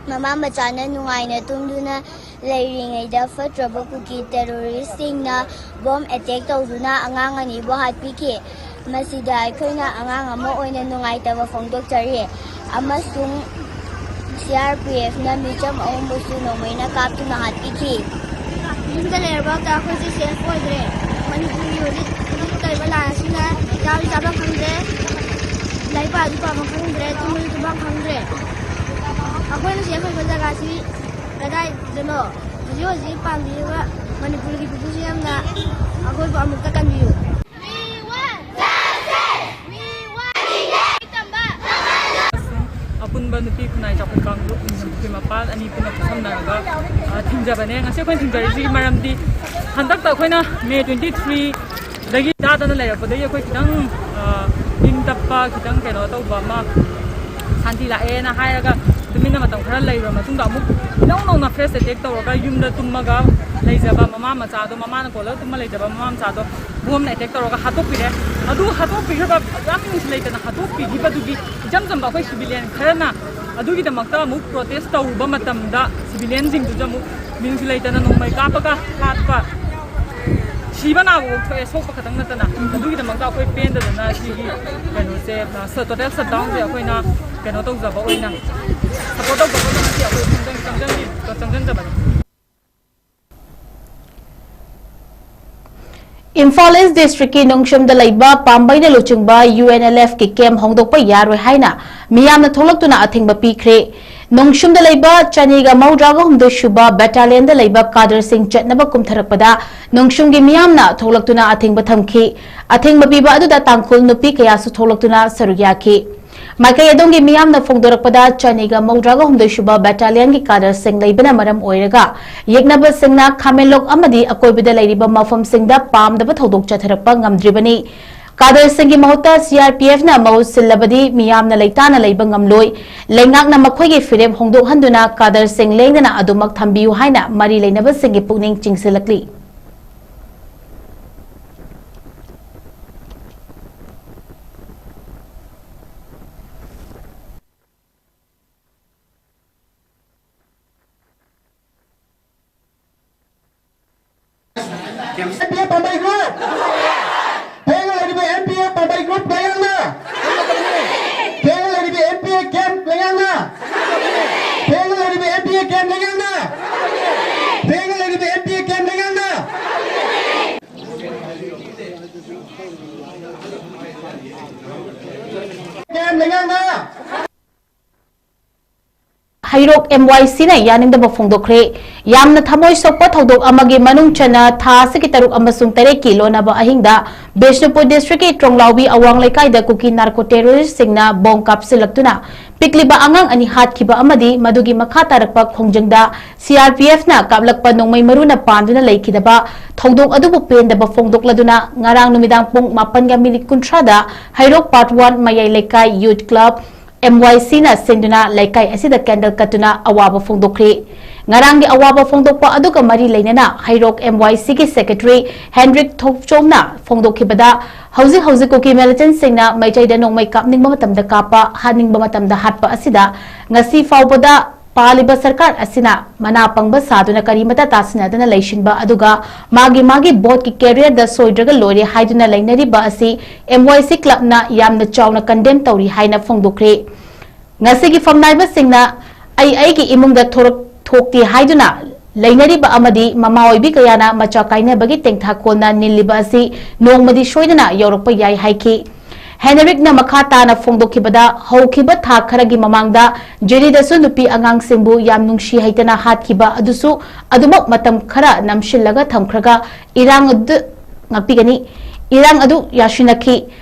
ꯃꯃꯥ ꯃꯆꯥꯅ ꯅꯨꯡꯉꯥꯏꯅ ꯇꯨꯝꯗꯨꯅ ꯂꯩꯔꯤꯉꯩꯗ ꯐꯠꯇ꯭ꯔꯕ ꯀꯨꯀꯤ ꯇꯦꯔꯣꯔꯤꯁꯁꯤꯡꯅ ꯕꯣꯝ ꯑꯦꯇꯦꯛ ꯇꯧꯗꯨꯅ ꯑꯉꯥꯡ ꯑꯅꯤꯕꯨ ꯍꯥꯠꯄꯤꯈꯤ꯫ ꯃꯁꯤꯗ ꯑꯩꯈꯣꯏꯅ ꯑꯉꯥꯡ ꯑꯃ ꯑꯣꯏꯅ ꯅꯨꯡꯉꯥꯏꯇꯕ ꯐꯣꯡꯗꯣꯛꯆꯔꯤ ꯑꯃꯁꯨꯡ ꯁꯤ ꯑꯥꯔ ꯄꯤ ꯑꯦꯐꯅ ꯃꯤꯆꯝ ꯑꯍꯨꯝꯕꯨꯁꯨ ꯅꯣꯡꯃꯩꯅ ꯀꯥꯞꯇꯨꯅ ꯍꯥꯠꯄꯤꯈꯤ꯫ ꯌꯨꯝꯗ ꯂꯩꯔꯕ ꯑꯩꯈꯣꯏꯁꯦ ꯁꯦꯐ ꯑꯣꯏꯗ꯭ꯔꯦ꯫ ꯃꯅꯤꯄꯨꯔꯒꯤ ꯍꯧꯖꯤꯛ ꯍꯧꯖꯤꯛ ꯇꯧꯔꯤꯕ ꯂꯥꯟ ꯑꯁꯤꯅ ꯆꯥꯕꯁꯨ ꯆꯥꯐꯝ ꯈꯪꯗ꯭ꯔꯦ, ꯂꯥꯏꯔꯤꯛ ꯄꯥꯕꯁꯨ ꯄꯥꯐꯝ ꯈꯪꯗ꯭ꯔꯦ, ꯇꯨꯝꯕꯁꯨ ꯇꯨꯝꯐꯝ ꯈꯪꯗ꯭ꯔꯦ꯫ ꯑꯩꯈꯣꯏꯅ ꯁꯦꯐ ꯑꯣꯏꯕ ꯖꯒꯥꯁꯤ ꯀꯗꯥꯏꯗꯅꯣ? ꯍꯧꯖꯤꯛ ꯍꯧꯖꯤꯛ ꯄꯥꯝꯕꯤꯔꯤꯕ ꯃꯅꯤꯄꯨꯔꯒꯤ ꯄꯤꯄꯜꯁꯤ ꯌꯥꯝꯅ ꯑꯩꯈꯣꯏꯕꯨ ꯑꯃꯨꯛꯇ ꯀꯟꯕꯤꯌꯨ꯫ ꯑꯄꯨꯟꯕ ꯅꯨꯄꯤ ꯈꯨꯟꯅꯥꯏ ꯆꯥꯎꯈꯠ ꯀꯥꯡꯂꯨꯞ ꯅꯤꯡꯊꯝ ꯄꯨꯈ꯭ꯔꯤ ꯃꯄꯥꯜ ꯑꯅꯤ ꯄꯨꯟꯅ ꯈꯨꯠꯁꯝꯅꯔꯒ, ꯑ, ꯊꯤꯡꯖꯕꯅꯦ꯫ ꯉꯁꯤ ꯑꯩꯈꯣꯏꯅ ꯊꯤꯡꯖꯔꯤꯁꯤꯒꯤ ꯃꯔꯝꯗꯤ ꯍꯟꯗꯛꯇ ꯑꯩꯈꯣꯏꯅ ꯃꯦ ꯇ꯭ꯋꯦꯟꯇꯤ ꯊ꯭ꯔꯤꯗꯒꯤ ꯇꯥꯗꯅ ꯂꯩꯔꯛꯄꯗꯒꯤ ꯑꯩꯈꯣꯏ ꯈꯤꯇꯪ, ꯑ, ꯏꯪ ꯇꯞꯄ, ꯈꯤꯇꯪ ꯀꯩꯅꯣ ꯇꯧꯕ ꯑꯃ, ꯁꯥꯟꯇꯤ ꯂꯥꯛꯑꯦꯅ ꯍꯥꯏꯔꯒ ꯇꯨꯃꯤꯟꯅ ꯃꯇꯝ ꯈꯔ ꯂꯩꯔꯨꯔ ꯃꯇꯨꯡꯗ ꯑꯃꯨꯛ ꯏꯅꯧ ꯅꯧꯅ ꯐ꯭ꯔꯦꯁ ꯑꯦꯇꯦꯛ ꯇꯧꯔꯒ ꯌꯨꯝꯗ ꯇꯨꯝꯃꯒ ꯂꯩꯖꯕ ꯃꯃꯥ ꯃꯆꯥꯗꯣ, ꯃꯃꯥꯅ ꯀꯣꯜꯂꯒ ꯇꯨꯝꯃ ꯂꯩꯖꯕ ꯃꯃꯥ ꯃꯆꯥꯗꯣ ꯕꯣꯝꯅ ꯑꯦꯇꯦꯛ ꯇꯧꯔꯒ ꯍꯥꯠꯇꯣꯛꯄꯤꯔꯦ꯫ ꯑꯗꯨ ꯍꯥꯠꯇꯣꯛꯄꯤꯈ꯭ꯔꯕ, ꯌꯥꯝ ꯃꯤꯅꯨꯡꯁꯤ ꯂꯩꯇꯅ ꯍꯥꯠꯇꯣꯛꯄꯤꯈꯤꯕꯗꯨꯒꯤ ꯏꯆꯝ ꯆꯝꯕ ꯑꯩꯈꯣꯏ ꯁꯤꯚꯤꯂꯤꯌꯟ ꯈꯔꯅ ꯑꯗꯨꯒꯤꯗꯃꯛꯇ ꯑꯃꯨꯛ ꯄ꯭ꯔꯣꯇꯦꯁ ꯇꯧꯔꯨꯕ ꯃꯇꯝꯗ ꯁꯤꯚꯤꯂꯤꯌꯟꯁꯤꯡꯗꯨꯁꯨ ꯑꯃꯨꯛ ꯃꯤꯅꯨꯡꯁꯤ ꯂꯩꯇꯅ ꯅꯣꯡꯃꯩ ꯀꯥꯞꯄꯒ ꯍꯥꯠꯄ, ꯁꯤꯕ ꯅꯥꯕ ꯐꯥꯎ ꯊꯣꯛꯑꯦ, ꯁꯣꯛꯄ ꯈꯛꯇꯪ ꯅꯠꯇꯅ꯫ ꯑꯗꯨꯒꯤꯗꯃꯛꯇ ꯑꯩꯈꯣꯏ ꯄꯦꯟꯗꯗꯅ ꯁꯤꯒꯤ ꯀꯩꯅꯣꯁꯦ, ꯇꯣꯇꯦꯜ ꯁꯠꯗꯥꯎꯟꯁꯦ ꯑꯩꯈꯣꯏꯅ ꯀꯩꯅꯣ ꯇꯧꯖꯕ ꯑꯣꯏꯅ, ꯁꯄꯣꯔꯠ ꯇꯧꯖꯕ ꯑꯣꯏꯅ ꯉꯁꯤ ꯑꯩꯈꯣꯏ ꯆꯪꯖꯟ-, ꯆꯪꯖꯟ-, ꯆꯪꯖꯟꯖꯕꯅꯤ꯫ ꯏꯝꯐꯥꯜ ꯏꯁ ꯗꯤꯁꯇ꯭ꯔꯤꯛꯀꯤ ꯅꯣꯡꯁꯨꯝꯗ ꯂꯩꯕ ꯄꯥꯝꯕꯩꯅ ꯂꯨꯆꯤꯡꯕ ꯌꯨ ꯑꯦꯟ ꯑꯦꯜ ꯑꯦꯐꯀꯤ ꯀꯦꯝ ꯍꯣꯡꯗꯣꯛꯄ ꯌꯥꯔꯣꯏ ꯍꯥꯏꯅ ꯃꯤꯌꯥꯝꯅ ꯊꯣꯛꯂꯛꯇꯨꯅ ꯑꯊꯤꯡꯕ ꯄꯤꯈ꯭ꯔꯦ꯫ ꯅꯣꯡꯁꯨꯝꯗ ꯂꯩꯕ ꯆꯅꯤꯒ ꯃꯧꯗ꯭ꯔꯥꯒ ꯍꯨꯝꯗꯣꯏ ꯁꯨꯕ ꯕꯦꯇꯥꯂꯤꯌꯟꯗ ꯂꯩꯕ ꯀꯥꯗꯔꯁꯤꯡ ꯆꯠꯅꯕ ꯀꯨꯝꯊꯔꯛꯄꯗ ꯅꯣꯡꯁꯨꯝꯒꯤ ꯃꯤꯌꯥꯝꯅ ꯊꯣꯛꯂꯛꯇꯨꯅ ꯑꯊꯤꯡꯕ ꯊꯝꯈꯤ꯫ ꯑꯊꯤꯡꯕ ꯄꯤꯕ ꯑꯗꯨꯗ ꯇꯥꯡꯈꯨꯜ ꯅꯨꯄꯤ ꯀꯌꯥꯁꯨ ꯊꯣꯛꯂꯛꯇꯨꯅ ꯁꯔꯨꯛ ꯌꯥꯈꯤ꯫ ꯃꯥꯏꯀꯩ ꯑꯗꯣꯝꯒꯤ ꯃꯤꯌꯥꯝꯅ ꯐꯣꯡꯗꯣꯔꯛꯄꯗ, ꯆꯅꯤꯒ ꯃꯧꯗ꯭ꯔꯥꯒ ꯍꯨꯝꯗꯣꯏ ꯁꯨꯕ ꯕꯦꯇꯥꯂꯤꯌꯟꯒꯤ ꯀꯥꯗꯔꯁꯤꯡ ꯂꯩꯕꯅ ꯃꯔꯝ ꯑꯣꯏꯔꯒ ꯌꯦꯛꯅꯕꯁꯤꯡꯅ ꯈꯥꯃꯦꯟꯂꯣꯛ ꯑꯃꯗꯤ ꯑꯀꯣꯏꯕꯗ ꯂꯩꯔꯤꯕ ꯃꯐꯝꯁꯤꯡꯗ ꯄꯥꯝꯗꯕ ꯊꯧꯗꯣꯛ ꯆꯠꯊꯔꯛꯄ ꯉꯝꯗ꯭ꯔꯤꯕꯅꯤ꯫ ꯀꯥꯗꯔꯁꯤꯡꯒꯤ ꯃꯍꯨꯠꯇ ꯁꯤ ꯑꯥꯔ ꯄꯤ ꯑꯦꯐꯅ ꯃꯍꯨꯠ ꯁꯤꯜꯂꯕꯗꯤ ꯃꯤꯌꯥꯝꯅ ꯂꯩꯇꯥꯅ ꯂꯩꯕ ꯉꯝꯂꯣꯏ꯫ ꯂꯩꯉꯥꯛꯅ ꯃꯈꯣꯏꯒꯤ ꯐꯤꯔꯦꯞ ꯍꯣꯡꯗꯣꯛꯍꯟꯗꯨꯅ ꯀꯥꯗꯔꯁꯤꯡ ꯂꯦꯡꯗꯅ ꯑꯗꯨꯃꯛ ꯊꯝꯕꯤꯌꯨ ꯍꯥꯏꯅ ꯃꯔꯤ ꯂꯩꯅꯕꯁꯤꯡꯒꯤ ꯄꯨꯛꯅꯤꯡ ꯆꯤꯡꯁꯤꯜꯂꯛꯂꯤ꯫ ꯑꯦꯝ ꯄꯤ ꯑꯦꯐ ꯄꯥꯝꯕꯩ group! ꯐꯦꯜ ꯑꯣꯏꯔꯤꯕ ꯑꯦꯝ ꯄꯤ ꯑꯦꯐ ꯂꯩꯉꯥꯛꯅ! ꯊꯦꯡꯅ ꯂꯩꯔꯤꯕ ꯑꯦꯝ ꯄꯤ ꯑꯦ ꯀꯦꯝꯞ ꯂꯩꯉꯥꯛꯅ! ꯊꯦꯡꯅ ꯂꯩꯔꯤꯕ ꯑꯦꯝ ꯄꯤ ꯑꯦ ꯀꯦꯝꯞ ꯂꯩꯉꯥꯛꯅ! ꯊꯦꯡꯅ ꯂꯩꯔꯤꯕ ꯑꯦꯝ ꯄꯤ ꯑꯦ ꯀꯦꯝꯞ ꯂꯩꯉꯥꯛꯅ! ꯀꯦꯝꯞ ꯂꯩꯉꯥꯛꯅ! ꯍꯩꯔꯣꯛ ꯑꯦꯝ ꯋꯥꯏ ꯁꯤꯅ ꯌꯥꯅꯤꯡꯗꯕ ꯐꯣꯡꯗꯣꯛꯈ꯭ꯔꯦ꯫ ꯌꯥꯝꯅ ꯊꯃꯣꯏ ꯁꯣꯛꯄ ꯊꯧꯗꯣꯛ ꯑꯃꯒꯤ ꯃꯅꯨꯡ ꯆꯟꯅ ꯊꯥ ꯑꯁꯤꯒꯤ ꯇꯔꯨꯛ ꯑꯃꯁꯨꯡ ꯇꯔꯦꯠꯀꯤ ꯂꯣꯟꯅꯕ ꯑꯍꯤꯡꯗ ꯕꯤꯁꯅꯨꯄꯨꯔ ꯗꯤꯁꯇ꯭ꯔꯤꯛꯀꯤ ꯇ꯭ꯔꯣꯡꯂꯥꯎꯕꯤ ꯑꯋꯥꯡ ꯂꯩꯀꯥꯏꯗ ꯀꯨꯀꯤ ꯅꯥꯔꯀꯣ ꯇꯦꯔꯣꯔꯤꯁꯁꯤꯡꯅ ꯕꯣꯝ ꯀꯥꯞꯁꯤꯜꯂꯛꯇꯨꯅ ꯄꯤꯛꯂꯤꯕ ꯑꯉꯥꯡ ꯑꯅꯤ ꯍꯥꯠꯈꯤꯕ ꯑꯃꯗꯤ ꯃꯗꯨꯒꯤ ꯃꯈꯥ ꯇꯥꯔꯛꯄ ꯈꯣꯡꯖꯪꯗ ꯁꯤ ꯑꯥꯔ ꯄꯤ ꯑꯦꯐꯅ ꯀꯥꯞꯂꯛꯄ ꯅꯣꯡꯃꯩ ꯃꯔꯨꯅ ꯄꯥꯟꯗꯨꯅ ꯂꯩꯈꯤꯗꯕ ꯊꯧꯗꯣꯛ ꯑꯗꯨꯕꯨ ꯄꯦꯟꯗꯕ ꯐꯣꯡꯗꯣꯛꯂꯗꯨꯅ ꯉꯔꯥꯡ ꯅꯨꯃꯤꯗꯥꯡ ꯄꯨꯡ ꯃꯥꯄꯟꯒ ꯃꯤꯅꯤꯠ ꯀꯨꯟꯊ꯭ꯔꯥꯗ ꯍꯩꯔꯣꯛ ꯄꯥꯔꯠ ꯋꯥꯟ ꯃꯌꯥꯏ ꯂꯩꯀꯥꯏ ꯌꯨꯠ ꯀ꯭ꯂꯕ ꯑꯦꯝ ꯋꯥꯏ ꯁꯤꯅ ꯁꯤꯟꯗꯨꯅ ꯂꯩꯀꯥꯏ ꯑꯁꯤꯗ ꯀꯦꯟꯗꯜ ꯀꯠꯇꯨꯅ ꯑꯋꯥꯕ ꯐꯣꯡꯗꯣꯛꯈ꯭ꯔꯤ꯫ ꯉꯔꯥꯡꯒꯤ ꯑꯋꯥꯕ ꯐꯣꯡꯗꯣꯛꯄ ꯑꯗꯨꯒ ꯃꯔꯤ ꯂꯩꯅꯅ ꯍꯩꯔꯣꯛ ꯑꯦꯝ ꯋꯥꯏ ꯁꯤꯒꯤ ꯁꯦꯀ꯭ꯔꯦꯇꯔꯤ ꯍꯦꯟꯔꯤꯛ ꯊꯣꯛꯆꯣꯝꯅ ꯐꯣꯡꯗꯣꯛꯈꯤꯕꯗ, ꯍꯧꯖꯤꯛ ꯍꯧꯖꯤꯛ ꯀꯨꯀꯤ ꯃꯤꯂꯤꯇꯦꯟꯠꯁꯤꯡꯅ ꯃꯩꯇꯩꯗ ꯅꯣꯡꯃꯩ ꯀꯥꯞꯅꯤꯡꯕ ꯃꯇꯝꯗ ꯀꯥꯞꯄ, ꯍꯥꯠꯅꯤꯡꯕ ꯃꯇꯝꯗ ꯍꯥꯠꯄ ꯑꯁꯤꯗ ꯉꯁꯤ ꯐꯥꯎꯕꯗ ꯄꯥꯜꯂꯤꯕ ꯁꯔꯀꯥꯔ ꯑꯁꯤꯅ ꯃꯅꯥ ꯄꯪꯕ ꯁꯥꯗꯨꯅ ꯀꯔꯤꯃꯠꯇ ꯇꯥꯁꯤꯟꯅꯗꯅ ꯂꯩꯁꯤꯟꯕ ꯑꯗꯨꯒ ꯃꯥꯒꯤ ꯃꯥꯒꯤ ꯚꯣꯠꯀꯤ ꯀꯦꯔꯤꯌꯔꯗ ꯁꯣꯏꯗ꯭ꯔꯒ ꯂꯣꯏꯔꯦ ꯍꯥꯏꯗꯨꯅ ꯂꯩꯅꯔꯤꯕ ꯑꯁꯤ ꯑꯦꯝ ꯋꯥꯏ ꯁꯤ ꯀ꯭ꯂꯕꯅ ꯌꯥꯝꯅ ꯆꯥꯎꯅ ꯀꯟꯗꯦꯝ ꯇꯧꯔꯤ ꯍꯥꯏꯅ ꯐꯣꯡꯗꯣꯛꯈ꯭ꯔꯦ꯫ ꯉꯁꯤꯒꯤ ꯐꯝꯅꯥꯏꯕꯁꯤꯡꯅ ꯑꯩ ꯑꯩꯒꯤ ꯏꯃꯨꯡꯗ ꯊꯣꯔꯛ-, ꯊꯣꯛꯇꯦ ꯍꯥꯏꯗꯨꯅ ꯂꯩꯅꯔꯤꯕ ꯑꯃꯗꯤ ꯃꯃꯥ ꯑꯣꯏꯕꯤ ꯀꯌꯥꯅ ꯃꯆꯥ ꯀꯥꯏꯅꯕꯒꯤ ꯇꯦꯡꯊꯥꯈꯣꯜꯅ ꯅꯤꯜꯂꯤꯕ ꯑꯁꯤ ꯅꯣꯡꯃꯗꯤ ꯁꯣꯏꯗꯅ ꯌꯧꯔꯛꯄ ꯌꯥꯏ ꯍꯥꯏꯈꯤ꯫ ꯍꯦꯅꯔꯤꯛꯅ ꯃꯈꯥ ꯇꯥꯅ ꯐꯣꯡꯗꯣꯛꯈꯤꯕꯗ, ꯍꯧꯈꯤꯕ ꯊꯥ ꯈꯔꯒꯤ ꯃꯃꯥꯡꯗ ꯖꯤꯔꯤꯗꯁꯨ ꯅꯨꯄꯤ ꯑꯉꯥꯡꯁꯤꯡꯕꯨ ꯌꯥꯝ ꯅꯨꯡꯁꯤ ꯍꯩꯇꯅ ꯍꯥꯠꯈꯤꯕ ꯑꯗꯨꯁꯨ ꯑꯗꯨꯃꯛ ꯃꯇꯝ ꯈꯔ ꯅꯝꯁꯤꯜꯂꯒ ꯊꯝꯈ꯭ꯔꯒ ꯏꯔꯥꯡ ꯑꯗꯨ ꯉꯥꯛꯄꯤꯒꯅꯤ꯫ ꯏꯔꯥꯡ ꯑꯗꯨ ꯌꯥꯁꯤꯟꯅꯈꯤ꯫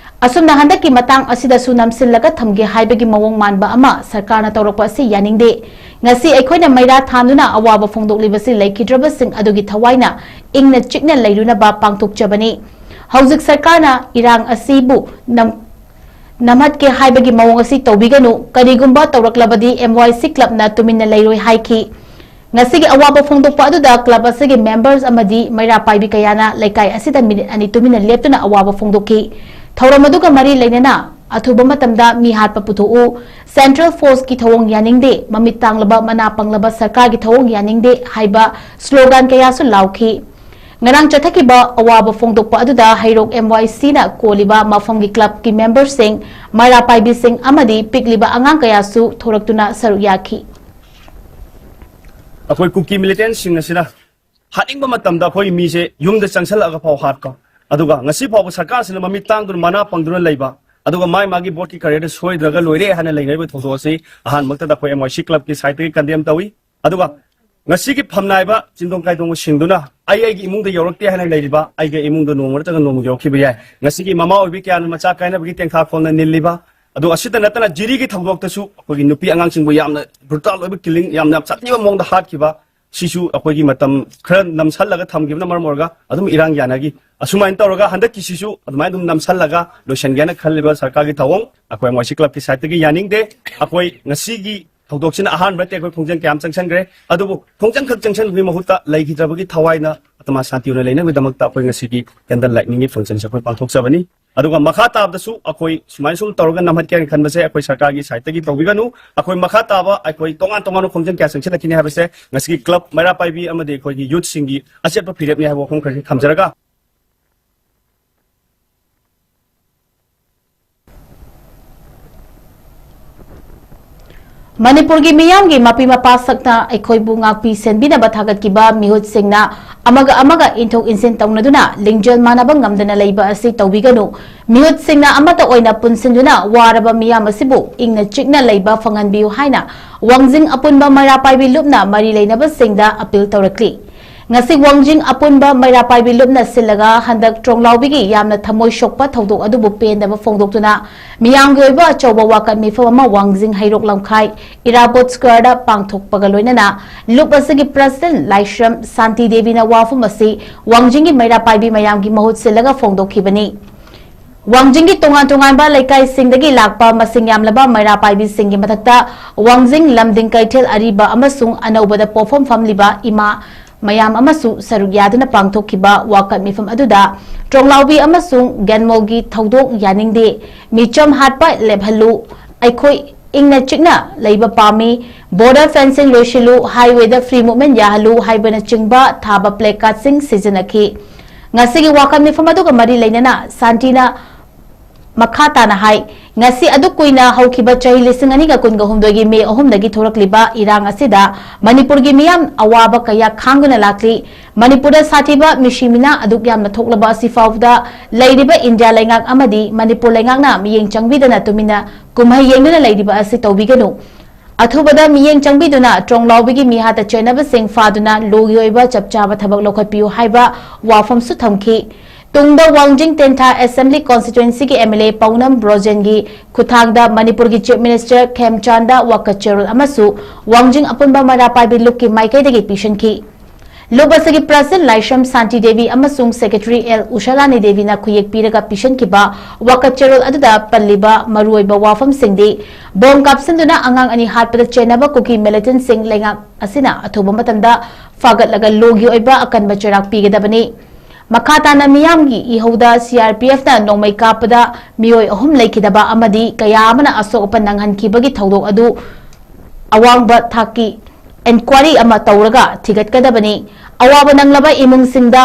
ꯑꯁꯨꯝꯅ ꯍꯟꯗꯛꯀꯤ ꯃꯇꯥꯡ ꯑꯁꯤꯗꯁꯨ ꯅꯝꯁꯤꯜꯂꯒ ꯊꯝꯒꯦ ꯍꯥꯏꯕꯒꯤ ꯃꯑꯣꯡ ꯃꯥꯟꯕ ꯑꯃ ꯁꯔꯀꯥꯔꯅ ꯇꯧꯔꯛꯄ ꯑꯁꯤ ꯌꯥꯅꯤꯡꯗꯦ꯫ ꯉꯁꯤ ꯑꯩꯈꯣꯏꯅ ꯃꯩꯔꯥ ꯊꯥꯟꯗꯨꯅ ꯑꯋꯥꯕ ꯐꯣꯡꯗꯣꯛꯂꯤꯕꯁꯤ ꯂꯩꯈꯤꯗ꯭ꯔꯕꯁꯤꯡ ꯑꯗꯨꯒꯤ ꯊꯋꯥꯏꯅ ꯏꯪꯅ ꯆꯤꯛꯅ ꯂꯩꯔꯨꯅꯕ ꯄꯥꯡꯊꯣꯛꯆꯕꯅꯤ꯫ ꯍꯧꯖꯤꯛ ꯁꯔꯀꯥꯔꯅ ꯏꯔꯥꯡ ꯑꯁꯤꯕꯨ ꯅꯝ-, ꯅꯝꯍꯠꯀꯦ ꯍꯥꯏꯕꯒꯤ ꯃꯑꯣꯡ ꯑꯁꯤ ꯇꯧꯕꯤꯒꯅꯨ꯫ ꯀꯔꯤꯒꯨꯝꯕ ꯇꯧꯔꯛꯂꯕꯗꯤ ꯑꯦꯝ ꯋꯥꯏ ꯁꯤ ꯀ꯭ꯂꯕꯅ ꯇꯨꯃꯤꯟꯅ ꯂꯩꯔꯣꯏ ꯍꯥꯏꯈꯤ꯫ ꯉꯁꯤꯒꯤ ꯑꯋꯥꯕ ꯐꯣꯡꯗꯣꯛꯄ ꯑꯗꯨꯗ ꯀ꯭ꯂꯕ ꯑꯁꯤꯒꯤ ꯃꯦꯝꯕꯔꯁ ꯑꯃꯗꯤ ꯃꯩꯔꯥ ꯄꯥꯏꯕꯤ ꯀꯌꯥꯅ ꯂꯩꯀꯥꯏ ꯑꯁꯤꯗ ꯃꯤꯅꯤꯠ ꯑꯅꯤ ꯇꯨꯃꯤꯟꯅ ꯂꯦꯞꯇꯨꯅ ꯑꯋꯥꯕ ꯐꯣꯡꯗꯣꯛꯈꯤ꯫ ꯊꯧꯔꯝ ꯑꯗꯨꯒ ꯃꯔꯤ ꯂꯩꯅꯅ ꯑꯊꯨꯕ ꯃꯇꯝꯗ ꯃꯤ ꯍꯥꯠꯄ ꯄꯨꯊꯣꯛꯎ, ꯁꯦꯟꯇ꯭ꯔꯦꯜ ꯐꯣꯔꯁꯀꯤ ꯊꯧꯑꯣꯡ ꯌꯥꯅꯤꯡꯗꯦ, ꯃꯃꯤꯠ ꯇꯥꯡꯂꯕ ꯃꯅꯥ ꯄꯪꯂꯕ ꯁꯔꯀꯥꯔꯒꯤ ꯊꯧꯑꯣꯡ ꯌꯥꯅꯤꯡꯗꯦ ꯍꯥꯏꯕ ꯁ꯭ꯂꯣꯒꯥꯟ ꯀꯌꯥꯁꯨ ꯂꯥꯎꯈꯤ꯫ ꯉꯔꯥꯡ ꯆꯠꯊꯈꯤꯕ ꯑꯋꯥꯕ ꯐꯣꯡꯗꯣꯛꯄ ꯑꯗꯨꯗ ꯍꯩꯔꯣꯛ ꯑꯦꯝ ꯋꯥꯏ ꯁꯤꯅ ꯀꯣꯜꯂꯤꯕ ꯃꯐꯝꯒꯤ ꯀ꯭ꯂꯕꯀꯤ ꯃꯦꯝꯕꯔꯁꯤꯡ, ꯃꯩꯔꯥ ꯄꯥꯏꯕꯤꯁꯤꯡ ꯑꯃꯗꯤ ꯄꯤꯛꯂꯤꯕ ꯑꯉꯥꯡ ꯀꯌꯥꯁꯨ ꯊꯣꯔꯛꯇꯨꯅ ꯁꯔꯨꯛ ꯌꯥꯈꯤ꯫ ꯑꯩꯈꯣꯏ ꯀꯨꯀꯤ ꯃꯤꯂꯤꯇꯦꯟꯁꯤꯡ ꯑꯁꯤꯅ ꯍꯥꯠꯅꯤꯡꯕ ꯃꯇꯝꯗ ꯑꯩꯈꯣꯏ ꯃꯤꯁꯦ ꯌꯨꯝꯗ ꯆꯪꯁꯜꯂꯛꯑꯒ ꯐꯥꯎ ꯍꯥꯠꯄ, ꯑꯗꯨꯒ ꯉꯁꯤ ꯐꯥꯎꯕ ꯁꯔꯀꯥꯔꯁꯤꯅ ꯃꯃꯤꯠ ꯇꯥꯡꯗꯨꯅ ꯃꯅꯥ ꯄꯪꯗꯨꯅ ꯂꯩꯕ, ꯑꯗꯨꯒ ꯃꯥꯏ ꯃꯥꯒꯤ ꯚꯣꯠꯀꯤ ꯀꯔꯤꯌꯔꯗ ꯁꯣꯏꯗ꯭ꯔꯒ ꯂꯣꯏꯔꯦ ꯍꯥꯏꯅ ꯂꯩꯅꯔꯤꯕ ꯊꯧꯗꯣꯛ ꯑꯁꯤ ꯑꯍꯥꯟꯕꯃꯛꯇꯗ ꯑꯩꯈꯣꯏ ꯑꯦꯝ ꯋꯥꯏ ꯁꯤ ꯀ꯭ꯂꯕꯀꯤ ꯁꯥꯏꯠꯇꯒꯤ ꯀꯟꯗꯦꯝ ꯇꯧꯏ꯫ ꯑꯗꯨꯒ ꯉꯁꯤꯒꯤ ꯐꯝꯅꯥꯏꯕ ꯆꯤꯟꯗꯣꯡ ꯀꯥꯏꯗꯣꯡꯁꯤꯡꯗꯨꯅ ꯑꯩ ꯑꯩꯒꯤ ꯏꯃꯨꯡꯗ ꯌꯧꯔꯛꯇꯦ ꯍꯥꯏꯅ ꯂꯩꯔꯤꯕ, ꯑꯩꯒꯤ ꯏꯃꯨꯡꯗ ꯅꯣꯡꯃ ꯅꯠꯇ꯭ꯔꯒ ꯅꯣꯡꯃ ꯌꯧꯔꯛꯈꯤꯕ ꯌꯥꯏ꯫ ꯉꯁꯤꯒꯤ ꯃꯃꯥ ꯑꯣꯏꯕꯤ ꯀꯌꯥꯅ ꯃꯆꯥ ꯀꯥꯏꯅꯕꯒꯤ ꯇꯦꯡꯈꯥ ꯈꯣꯡꯅ ꯅꯤꯜꯂꯤꯕ, ꯑꯗꯨ ꯑꯁꯤꯗ ꯅꯠꯇꯅ ꯖꯤꯔꯤꯒꯤ ꯊꯧꯗꯣꯛꯇꯁꯨ ꯑꯩꯈꯣꯏꯒꯤ ꯅꯨꯄꯤ ꯑꯉꯥꯡꯁꯤꯡꯕꯨ ꯌꯥꯝꯅ ꯕ꯭ꯔꯨꯇꯥꯜ ꯑꯣꯏꯕ ꯀꯤꯂꯤꯡ, ꯌꯥꯝꯅ ꯁꯥꯊꯤꯕ ꯃꯑꯣꯡꯗ ꯍꯥꯠꯈꯤꯕ, ꯁꯤꯁꯨ ꯑꯩꯈꯣꯏꯒꯤ ꯃꯇꯝ ꯈꯔ ꯅꯝꯁꯜꯂꯒ ꯊꯝꯈꯤꯕꯅ ꯃꯔꯝ ꯑꯣꯏꯔꯒ ꯑꯗꯨꯝ ꯏꯔꯥꯡ ꯌꯥꯅꯈꯤ꯫ ꯑꯁꯨꯃꯥꯏꯅ ꯇꯧꯔꯒ ꯍꯟꯗꯛꯀꯤꯁꯤꯁꯨ ꯑꯗꯨꯃꯥꯏꯅ ꯑꯗꯨꯝ ꯅꯝꯁꯜꯂꯒ ꯂꯣꯏꯁꯤꯟꯒꯦ ꯍꯥꯏꯅ ꯈꯜꯂꯤꯕ ꯁꯔꯀꯥꯔꯒꯤ ꯊꯧꯑꯣꯡ ꯑꯩꯈꯣꯏ ꯑꯦꯝ ꯋꯥꯏ ꯁꯤ ꯀ꯭ꯂꯕꯀꯤ ꯁꯥꯏꯠꯇꯒꯤ ꯌꯥꯅꯤꯡꯗꯦ꯫ ꯑꯩꯈꯣꯏ ꯉꯁꯤꯒꯤ ꯊꯧꯗꯣꯛꯁꯤꯅ ꯑꯍꯥꯟꯕ ꯅꯠꯇꯦ, ꯑꯩꯈꯣꯏ ꯈꯣꯡꯖꯪ ꯀꯌꯥ ꯑꯃ ꯆꯪꯁꯟꯈ꯭ꯔꯦ꯫ ꯑꯗꯨꯕꯨ ꯈꯣꯡꯖꯪ ꯈꯛ ꯆꯪꯁꯟꯕꯒꯤ ꯃꯍꯨꯠꯇ ꯂꯩꯈꯤꯗ꯭ꯔꯕꯒꯤ ꯊꯋꯥꯏꯅ ꯑꯇꯃꯥ ꯁꯥꯟꯇꯤ ꯑꯣꯏꯅ ꯂꯩꯅꯕꯒꯤꯗꯃꯛꯇ ꯑꯩꯈꯣꯏ ꯉꯁꯤꯒꯤ ꯀꯦꯟꯗꯜ ꯂꯥꯏꯠꯅꯤꯡꯒꯤ ꯐꯪꯁꯟꯁꯦ ꯑꯩꯈꯣꯏ ꯄꯥꯡꯊꯣꯛꯆꯕꯅꯤ꯫ ꯑꯗꯨꯒ ꯃꯈꯥ ꯇꯥꯕꯗꯁꯨ ꯑꯩꯈꯣꯏ ꯁꯨꯃꯥꯏꯅ ꯁꯨꯝ ꯇꯧꯔꯒ ꯅꯝꯍꯠꯀꯦ ꯍꯥꯏꯅ ꯈꯟꯕꯁꯦ ꯑꯩꯈꯣꯏ ꯁꯔꯀꯥꯔꯒꯤ ꯁꯥꯏꯠꯇꯒꯤ ꯇꯧꯕꯤꯒꯅꯨ꯫ ꯑꯩꯈꯣꯏ ꯃꯈꯥ ꯇꯥꯕ ꯑꯩꯈꯣꯏ ꯇꯣꯉꯥꯟ ꯇꯣꯉꯥꯟꯕ ꯈꯣꯡꯖꯪ ꯀꯌꯥ ꯆꯪꯁꯤꯜꯂꯛꯈꯤꯅꯤ ꯍꯥꯏꯕꯁꯦ ꯉꯁꯤꯒꯤ ꯀ꯭ꯂꯕ ꯃꯩꯔꯥ ꯄꯥꯏꯕꯤ ꯑꯃꯗꯤ ꯑꯩꯈꯣꯏꯒꯤ ꯌꯨꯠꯁꯤꯡꯒꯤ ꯑꯆꯦꯠꯄ ꯐꯤꯔꯦꯞꯅꯤ ꯍꯥꯏꯕ ꯋꯥꯐꯝ ꯈꯔ ꯊꯝꯖꯔꯒ, ꯃꯅꯤꯄꯨꯔꯒꯤ ꯃꯤꯌꯥꯝꯒꯤ ꯃꯄꯤ ꯃꯄꯥ ꯁꯛꯅ ꯑꯩꯈꯣꯏꯕꯨ ꯉꯥꯛꯄꯤ ꯁꯦꯟꯕꯤꯅꯕ ꯊꯥꯒꯠꯈꯤꯕ ꯃꯤꯍꯨꯠꯁꯤꯡꯅ ꯑꯃꯒ ꯑꯃꯒ ꯏꯟꯊꯣꯛ ꯏꯟꯁꯤꯟ ꯇꯧꯅꯗꯨꯅ ꯂꯤꯡꯖꯦꯜ ꯃꯥꯟꯅꯕ ꯉꯝꯗꯅ ꯂꯩꯕ ꯑꯁꯤ ꯇꯧꯕꯤꯒꯅꯨ꯫ ꯃꯤꯍꯨꯠꯁꯤꯡꯅ ꯑꯃꯠꯇ ꯑꯣꯏꯅ ꯄꯨꯟꯁꯤꯟꯗꯨꯅ ꯋꯥꯔꯕ ꯃꯤꯌꯥꯝ ꯑꯁꯤꯕꯨ ꯏꯪꯅ ꯆꯤꯛꯅ ꯂꯩꯕ ꯐꯪꯍꯟꯕꯤꯌꯨ ꯍꯥꯏꯅ ꯋꯥꯡꯖꯤꯡ ꯑꯄꯨꯟꯕ ꯃꯩꯔꯥ ꯄꯥꯏꯕꯤ ꯂꯨꯞꯅ ꯃꯔꯤ ꯂꯩꯅꯕꯁꯤꯡꯗ ꯑꯄꯤꯜ ꯇꯧꯔꯛꯂꯤ꯫ ꯉꯁꯤ ꯋꯥꯡꯖꯤꯡ ꯑꯄꯨꯟꯕ ꯃꯩꯔꯥ ꯄꯥꯏꯕꯤ ꯂꯨꯞꯅ ꯁꯤꯜꯂꯒ ꯍꯟꯗꯛ ꯇ꯭ꯔꯣꯡꯂꯥꯎꯕꯤꯒꯤ ꯌꯥꯝꯅ ꯊꯃꯣꯏ ꯁꯣꯛꯄ ꯊꯧꯗꯣꯛ ꯑꯗꯨꯕꯨ ꯄꯦꯟꯗꯕ ꯐꯣꯡꯗꯣꯛꯇꯨꯅ ꯃꯤꯌꯥꯝꯒꯤ ꯑꯣꯏꯕ ꯑꯆꯧꯕ ꯋꯥꯀꯠ ꯃꯤꯐꯝ ꯑꯃ ꯋꯥꯡꯖꯤꯡ ꯍꯩꯔꯣꯛ ꯂꯝꯈꯥꯏ ꯏꯔꯥꯕꯣꯠ ꯁ꯭ꯀ꯭ꯋꯥꯔꯗ ꯄꯥꯡꯊꯣꯛꯄꯒ ꯂꯣꯏꯅꯅ ꯂꯨꯞ ꯑꯁꯤꯒꯤ ꯄ꯭ꯔꯁꯤꯗꯦꯟꯠ ꯂꯥꯏꯁ꯭ꯔꯝ ꯁꯥꯟꯇꯤ ꯗꯦꯕꯤꯅ ꯋꯥꯐꯝ ꯑꯁꯤ ꯋꯥꯡꯖꯤꯡꯒꯤ ꯃꯩꯔꯥ ꯄꯥꯏꯕꯤ ꯃꯌꯥꯝꯒꯤ ꯃꯍꯨꯠ ꯁꯤꯜꯂꯒ ꯐꯣꯡꯗꯣꯛꯈꯤꯕꯅꯤ꯫ ꯋꯥꯡꯖꯤꯡꯒꯤ ꯇꯣꯉꯥꯟ ꯇꯣꯉꯥꯟꯕ ꯂꯩꯀꯥꯏꯁꯤꯡꯗꯒꯤ ꯂꯥꯛꯄ ꯃꯁꯤꯡ ꯌꯥꯝꯂꯕ ꯃꯩꯔꯥ ꯄꯥꯏꯕꯤꯁꯤꯡꯒꯤ ꯃꯊꯛꯇ ꯋꯥꯡꯖꯤꯡ ꯂꯝꯗꯤꯡ ꯀꯩꯊꯦꯜ ꯑꯔꯤꯕ ꯑꯃꯁꯨꯡ ꯑꯅꯧꯕꯗ ꯄꯣꯠꯐꯝ ꯐꯝꯂꯤꯕ ꯏꯃꯥ ꯃꯌꯥꯝ ꯑꯃꯁꯨ ꯁꯔꯨꯛ ꯌꯥꯗꯨꯅ ꯄꯥꯡꯊꯣꯛꯈꯤꯕ ꯋꯥꯀꯠ ꯃꯤꯐꯝ ꯑꯗꯨꯗ ꯇ꯭ꯔꯣꯡꯂꯥꯎꯕꯤ ꯑꯃꯁꯨꯡ ꯒꯦꯟꯃꯣꯜꯒꯤ ꯊꯧꯗꯣꯛ ꯌꯥꯅꯤꯡꯗꯦ, ꯃꯤꯆꯝ ꯍꯥꯠꯄ ꯂꯦꯞꯍꯜꯂꯨ, ꯑꯩꯈꯣꯏ ꯏꯪꯅ ꯆꯤꯛꯅ ꯂꯩꯕ ꯄꯥꯝꯃꯤ, ꯕꯣꯔꯗꯔ ꯐꯦꯟꯁꯤꯡ ꯂꯣꯏꯁꯤꯜꯂꯨ, ꯍꯥꯏꯋꯦꯗ ꯐ꯭ꯔꯤ ꯃꯨꯚꯃꯦꯟ ꯌꯥꯍꯜꯂꯨ ꯍꯥꯏꯕꯅꯆꯤꯡꯕ ꯊꯥꯕ ꯄ꯭ꯂꯦ ꯀꯥꯔꯗꯁꯤꯡ ꯁꯤꯖꯤꯟꯅꯈꯤ꯫ ꯉꯁꯤꯒꯤ ꯋꯥꯀꯠ ꯃꯤꯐꯝ ꯑꯗꯨꯒ ꯃꯔꯤ ꯂꯩꯅꯅ ꯁꯥꯟꯇꯤꯅ ꯃꯈꯥ ꯇꯥꯅ ꯍꯥꯏ, ꯉꯁꯤ ꯑꯗꯨꯛ ꯀꯨꯏꯅ ꯍꯧꯈꯤꯕ ꯆꯍꯤ ꯂꯤꯁꯤꯡ ꯑꯅꯤꯒ ꯀꯨꯟꯒ ꯍꯨꯝꯗꯣꯏꯒꯤ ꯃꯦ ꯑꯍꯨꯝꯗꯒꯤ ꯊꯣꯔꯛꯂꯤꯕ ꯏꯔꯥꯡ ꯑꯁꯤꯗ ꯃꯅꯤꯄꯨꯔꯒꯤ ꯃꯤꯌꯥꯝ ꯑꯋꯥꯕ ꯀꯌꯥ ꯈꯥꯡꯗꯨꯅ ꯂꯥꯛꯂꯤ꯫ ꯃꯅꯤꯄꯨꯔꯗ ꯁꯥꯊꯤꯕ ꯃꯤꯁꯤ ꯃꯤꯅꯥ ꯑꯗꯨꯛ ꯌꯥꯝꯅ ꯊꯣꯛꯂꯕ ꯑꯁꯤ ꯐꯥꯎꯕꯗ ꯂꯩꯔꯤꯕ ꯏꯟꯗꯤꯌꯥ ꯂꯩꯉꯥꯛ ꯑꯃꯗꯤ ꯃꯅꯤꯄꯨꯔ ꯂꯩꯉꯥꯛꯅ ꯃꯤꯠꯌꯦꯡ ꯆꯪꯕꯤꯗꯅ ꯇꯨꯃꯤꯟꯅ ꯀꯨꯝꯍꯩ ꯌꯦꯡꯗꯨꯅ ꯂꯩꯔꯤꯕ ꯑꯁꯤ ꯇꯧꯕꯤꯒꯅꯨ꯫ ꯑꯊꯨꯕꯗ ꯃꯤꯠꯌꯦꯡ ꯆꯪꯕꯤꯗꯨꯅ ꯇ꯭ꯔꯣꯡꯂꯥꯎꯕꯤꯒꯤ ꯃꯤꯍꯥꯠꯇ ꯆꯦꯟꯅꯕꯁꯤꯡ ꯐꯥꯗꯨꯅ ꯂꯣꯒꯤ ꯑꯣꯏꯕ ꯆꯞ ꯆꯥꯕ ꯊꯕꯛ ꯂꯧꯈꯠꯄꯤꯌꯨ ꯍꯥꯏꯕ ꯋꯥꯐꯝꯁꯨ ꯊꯝꯈꯤ꯫ ꯇꯨꯡꯗ ꯋꯥꯡꯖꯤꯡ ꯇꯦꯟꯊꯥ ꯑꯦꯁꯦꯝꯕ꯭ꯂꯤ ꯀꯣꯟꯁꯇꯤꯇ꯭ꯋꯦꯟꯁꯤꯒꯤ ꯑꯦꯝ ꯑꯦꯜ ꯑꯦ ꯄꯥꯎꯅꯝ ꯕ꯭ꯔꯣꯖꯦꯟꯒꯤ ꯈꯨꯠꯊꯥꯡꯗ ꯃꯅꯤꯄꯨꯔꯒꯤ ꯆꯤꯐ ꯃꯤꯅꯤꯁꯇꯔ ꯈꯦꯝꯆꯥꯟꯗ ꯋꯥꯀꯠ ꯆꯦꯔꯣꯜ ꯑꯃꯁꯨ ꯋꯥꯡꯖꯤꯡ ꯑꯄꯨꯟꯕ ꯃꯩꯔꯥ ꯄꯥꯏꯕꯤ ꯂꯨꯞꯀꯤ ꯃꯥꯏꯀꯩꯗꯒꯤ ꯄꯤꯁꯤꯟꯈꯤ꯫ ꯂꯨꯞ ꯑꯁꯤꯒꯤ ꯄ꯭ꯔꯁꯤꯗꯦꯟꯠ ꯂꯥꯏꯁ꯭ꯔꯝ ꯁꯥꯟꯇꯤ ꯗꯦꯕꯤ ꯑꯃꯁꯨꯡ ꯁꯦꯀ꯭ꯔꯦꯇꯔꯤ ꯑꯦꯜ ꯎꯁꯥꯔꯥꯅꯤ ꯗꯦꯕꯤꯅ ꯈꯨꯌꯦꯛ ꯄꯤꯔꯒ ꯄꯤꯁꯤꯟꯈꯤꯕ ꯋꯥꯀꯠ ꯆꯦꯔꯣꯜ ꯑꯗꯨꯗ ꯄꯜꯂꯤꯕ ꯃꯔꯨꯑꯣꯏꯕ ꯋꯥꯐꯝꯁꯤꯡꯗꯤ, ꯕꯣꯝ ꯀꯥꯞꯁꯤꯟꯗꯨꯅ ꯑꯉꯥꯡ ꯑꯅꯤ ꯍꯥꯠꯄꯗ ꯆꯦꯟꯅꯕ ꯀꯨꯀꯤ ꯃꯤꯂꯤꯇꯦꯟꯠꯁꯤꯡ ꯂꯩꯉꯥꯛ ꯑꯁꯤꯅ ꯑꯊꯨꯕ ꯃꯇꯝꯗ ꯐꯥꯒꯠꯂꯒ ꯂꯣꯒꯤ ꯑꯣꯏꯕ ꯑꯀꯟꯕ ꯆꯩꯔꯥꯛ ꯄꯤꯒꯗꯕꯅꯤ꯫ ꯃꯈꯥ ꯇꯥꯅ ꯃꯤꯌꯥꯝꯒꯤ ꯏꯍꯧꯗ ꯁꯤ ꯑꯥꯔ ꯄꯤ ꯑꯦꯐꯅ ꯅꯣꯡꯃꯩ ꯀꯥꯞꯄꯗ ꯃꯤꯑꯣꯏ ꯑꯍꯨꯝ ꯂꯩꯈꯤꯗꯕ ꯑꯃꯗꯤ ꯀꯌꯥ ꯑꯃꯅ ꯑꯁꯣꯛ ꯑꯄꯟ ꯅꯪꯍꯟꯈꯤꯕꯒꯤ ꯊꯧꯗꯣꯛ ꯑꯗꯨ ꯑꯋꯥꯡꯕ ꯊꯥꯛꯀꯤ ꯏꯟꯀ꯭ꯋꯥꯔꯤ ꯑꯃ ꯇꯧꯔꯒ ꯊꯤꯒꯠꯀꯗꯕꯅꯤ꯫ ꯑꯋꯥꯕ ꯅꯪꯂꯕ ꯏꯃꯨꯡꯁꯤꯡꯗ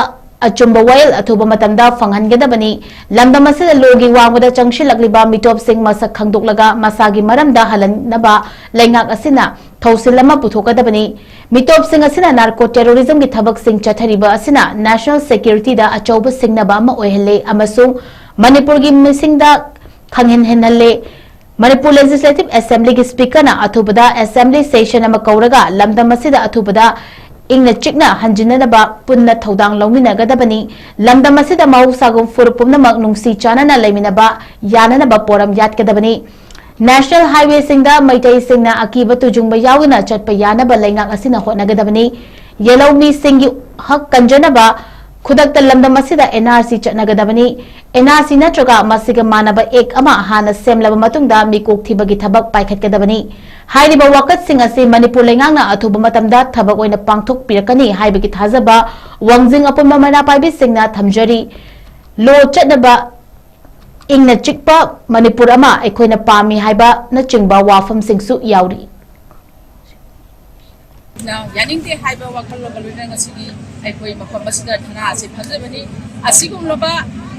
ꯑꯆꯨꯝꯕ ꯋꯥꯌꯦꯜ ꯑꯊꯨꯕ ꯃꯇꯝꯗ ꯐꯪꯍꯟꯒꯗꯕꯅꯤ꯫ ꯂꯝꯗꯝ ꯑꯁꯤꯗ ꯂꯣꯒꯤ ꯋꯥꯡꯃꯗ ꯆꯪꯁꯤꯜꯂꯛꯂꯤꯕ ꯃꯤꯇꯣꯞꯁꯤꯡ ꯃꯁꯛ ꯈꯪꯗꯣꯛꯂꯒ ꯃꯁꯥꯒꯤ ꯃꯔꯝꯗ ꯍꯜꯍꯟꯅꯕ ꯂꯩꯉꯥꯛ ꯑꯁꯤꯅ ꯊꯧꯁꯤꯜ ꯑꯃ ꯄꯨꯊꯣꯛꯀꯗꯕꯅꯤ꯫ ꯃꯤꯇꯣꯞꯁꯤꯡ ꯑꯁꯤꯅ ꯅꯥꯔꯀꯣ ꯇꯦꯔꯣꯔꯤꯖꯝꯒꯤ ꯊꯕꯛꯁꯤꯡ ꯆꯠꯊꯔꯤꯕ ꯑꯁꯤꯅ ꯅꯦꯁꯅꯦꯜ ꯁꯦꯀ꯭ꯌꯨꯔꯤꯇꯤꯗ ꯑꯆꯧꯕ ꯁꯤꯡꯅꯕ ꯑꯃ ꯑꯣꯏꯍꯜꯂꯦ ꯑꯃꯁꯨꯡ ꯃꯅꯤꯄꯨꯔꯒꯤ ꯃꯤꯁꯤꯡꯗ ꯈꯪꯍꯦꯟ ꯍꯦꯟꯍꯜꯂꯦ꯫ ꯃꯅꯤꯄꯨꯔ ꯂꯦꯖꯤꯁꯂꯦꯇꯤꯚ ꯑꯦꯁꯦꯝꯕ꯭ꯂꯤꯒꯤ ꯁ꯭ꯄꯤꯀꯔꯅ ꯑꯊꯨꯕꯗ ꯑꯦꯁꯦꯝꯕ꯭ꯂꯤ ꯁꯦꯁꯟ ꯑꯃ ꯀꯧꯔꯒ ꯂꯝꯗꯝ ꯑꯁꯤꯗ ꯑꯊꯨꯕꯗ ꯏꯪꯅ ꯆꯤꯛꯅ ꯍꯟꯖꯤꯟꯅꯅꯕ ꯄꯨꯟꯅ ꯊꯧꯗꯥꯡ ꯂꯧꯃꯤꯟꯅꯒꯗꯕꯅꯤ꯫ ꯂꯝꯗꯝ ꯑꯁꯤꯗ ꯃꯍꯧꯁꯥꯒꯨꯝ ꯐꯨꯔꯨꯞ ꯄꯨꯝꯅꯃꯛ ꯅꯨꯡꯁꯤ ꯆꯥꯟꯅꯅ ꯂꯩꯃꯤꯟꯅꯕ ꯌꯥꯅꯅꯕ ꯄꯣꯔꯝ ꯌꯥꯠꯀꯗꯕꯅꯤ꯫ ꯅꯦꯁꯅꯦꯜ ꯍꯥꯏꯋꯦꯁꯤꯡꯗ ꯃꯩꯇꯩꯁꯤꯡꯅ ꯑꯀꯤꯕ ꯇꯨꯖꯨꯡꯕ ꯌꯥꯎꯗꯅ ꯆꯠꯄ ꯌꯥꯅꯕ ꯂꯩꯉꯥꯛ ꯑꯁꯤꯅ ꯍꯣꯠꯅꯒꯗꯕꯅꯤ꯫ ꯌꯦꯜꯍꯧꯃꯤꯁꯤꯡꯒꯤ ꯍꯛ ꯀꯟꯖꯅꯕ ꯈꯨꯗꯛꯇ ꯂꯝꯗꯝ ꯑꯁꯤꯗ and R C ꯆꯠꯅꯒꯗꯕꯅꯤ꯫ And R C ꯅꯠꯇ꯭ꯔꯒ ꯃꯁꯤꯒ ꯃꯥꯟꯅꯕ ꯑꯦꯛ ꯑꯃ ꯍꯥꯟꯅ ꯁꯦꯝꯂꯕ ꯃꯇꯨꯡꯗ ꯃꯤꯀꯣꯛ ꯊꯤꯕꯒꯤ ꯊꯕꯛ ꯄꯥꯏꯈꯠꯀꯗꯕꯅꯤ꯫ ꯍꯥꯏꯔꯤꯕ ꯋꯥꯀꯠꯁꯤꯡ ꯑꯁꯤ ꯃꯅꯤꯄꯨꯔ ꯂꯩꯉꯥꯛꯅ ꯑꯊꯨꯕ ꯃꯇꯝꯗ ꯊꯕꯛ ꯑꯣꯏꯅ ꯄꯥꯡꯊꯣꯛꯄꯤꯔꯛꯀꯅꯤ ꯍꯥꯏꯕꯒꯤ ꯊꯥꯖꯕ ꯋꯥꯡꯖꯤꯡ ꯑꯄꯨꯟꯕ ꯃꯩꯔꯥ ꯄꯥꯏꯕꯤꯁꯤꯡꯅ ꯊꯝꯖꯔꯤ꯫ ꯂꯣ ꯆꯠꯅꯕ ꯏꯪꯅ ꯆꯤꯛꯄ ꯃꯅꯤꯄꯨꯔ ꯑꯃ ꯑꯩꯈꯣꯏꯅ ꯄꯥꯝꯃꯤ ꯍꯥꯏꯕꯅꯆꯤꯡꯕ ꯋꯥꯐꯝꯁꯤꯡꯁꯨ ꯌꯥꯎꯔꯤ꯫ ꯌꯥꯅꯤꯡꯗꯦ ꯍꯥꯏꯕ ꯋꯥꯈꯜꯂꯣꯟꯒ ꯂꯣꯏꯅꯅ ꯉꯁꯤꯗꯤ ꯑꯩꯈꯣꯏ ꯃꯐꯝ ꯑꯁꯤꯗ ꯙꯔꯅꯥ ꯑꯁꯤ ꯐꯝꯖꯕꯅꯤ꯫ ꯑꯁꯤꯒꯨꯝꯂꯕ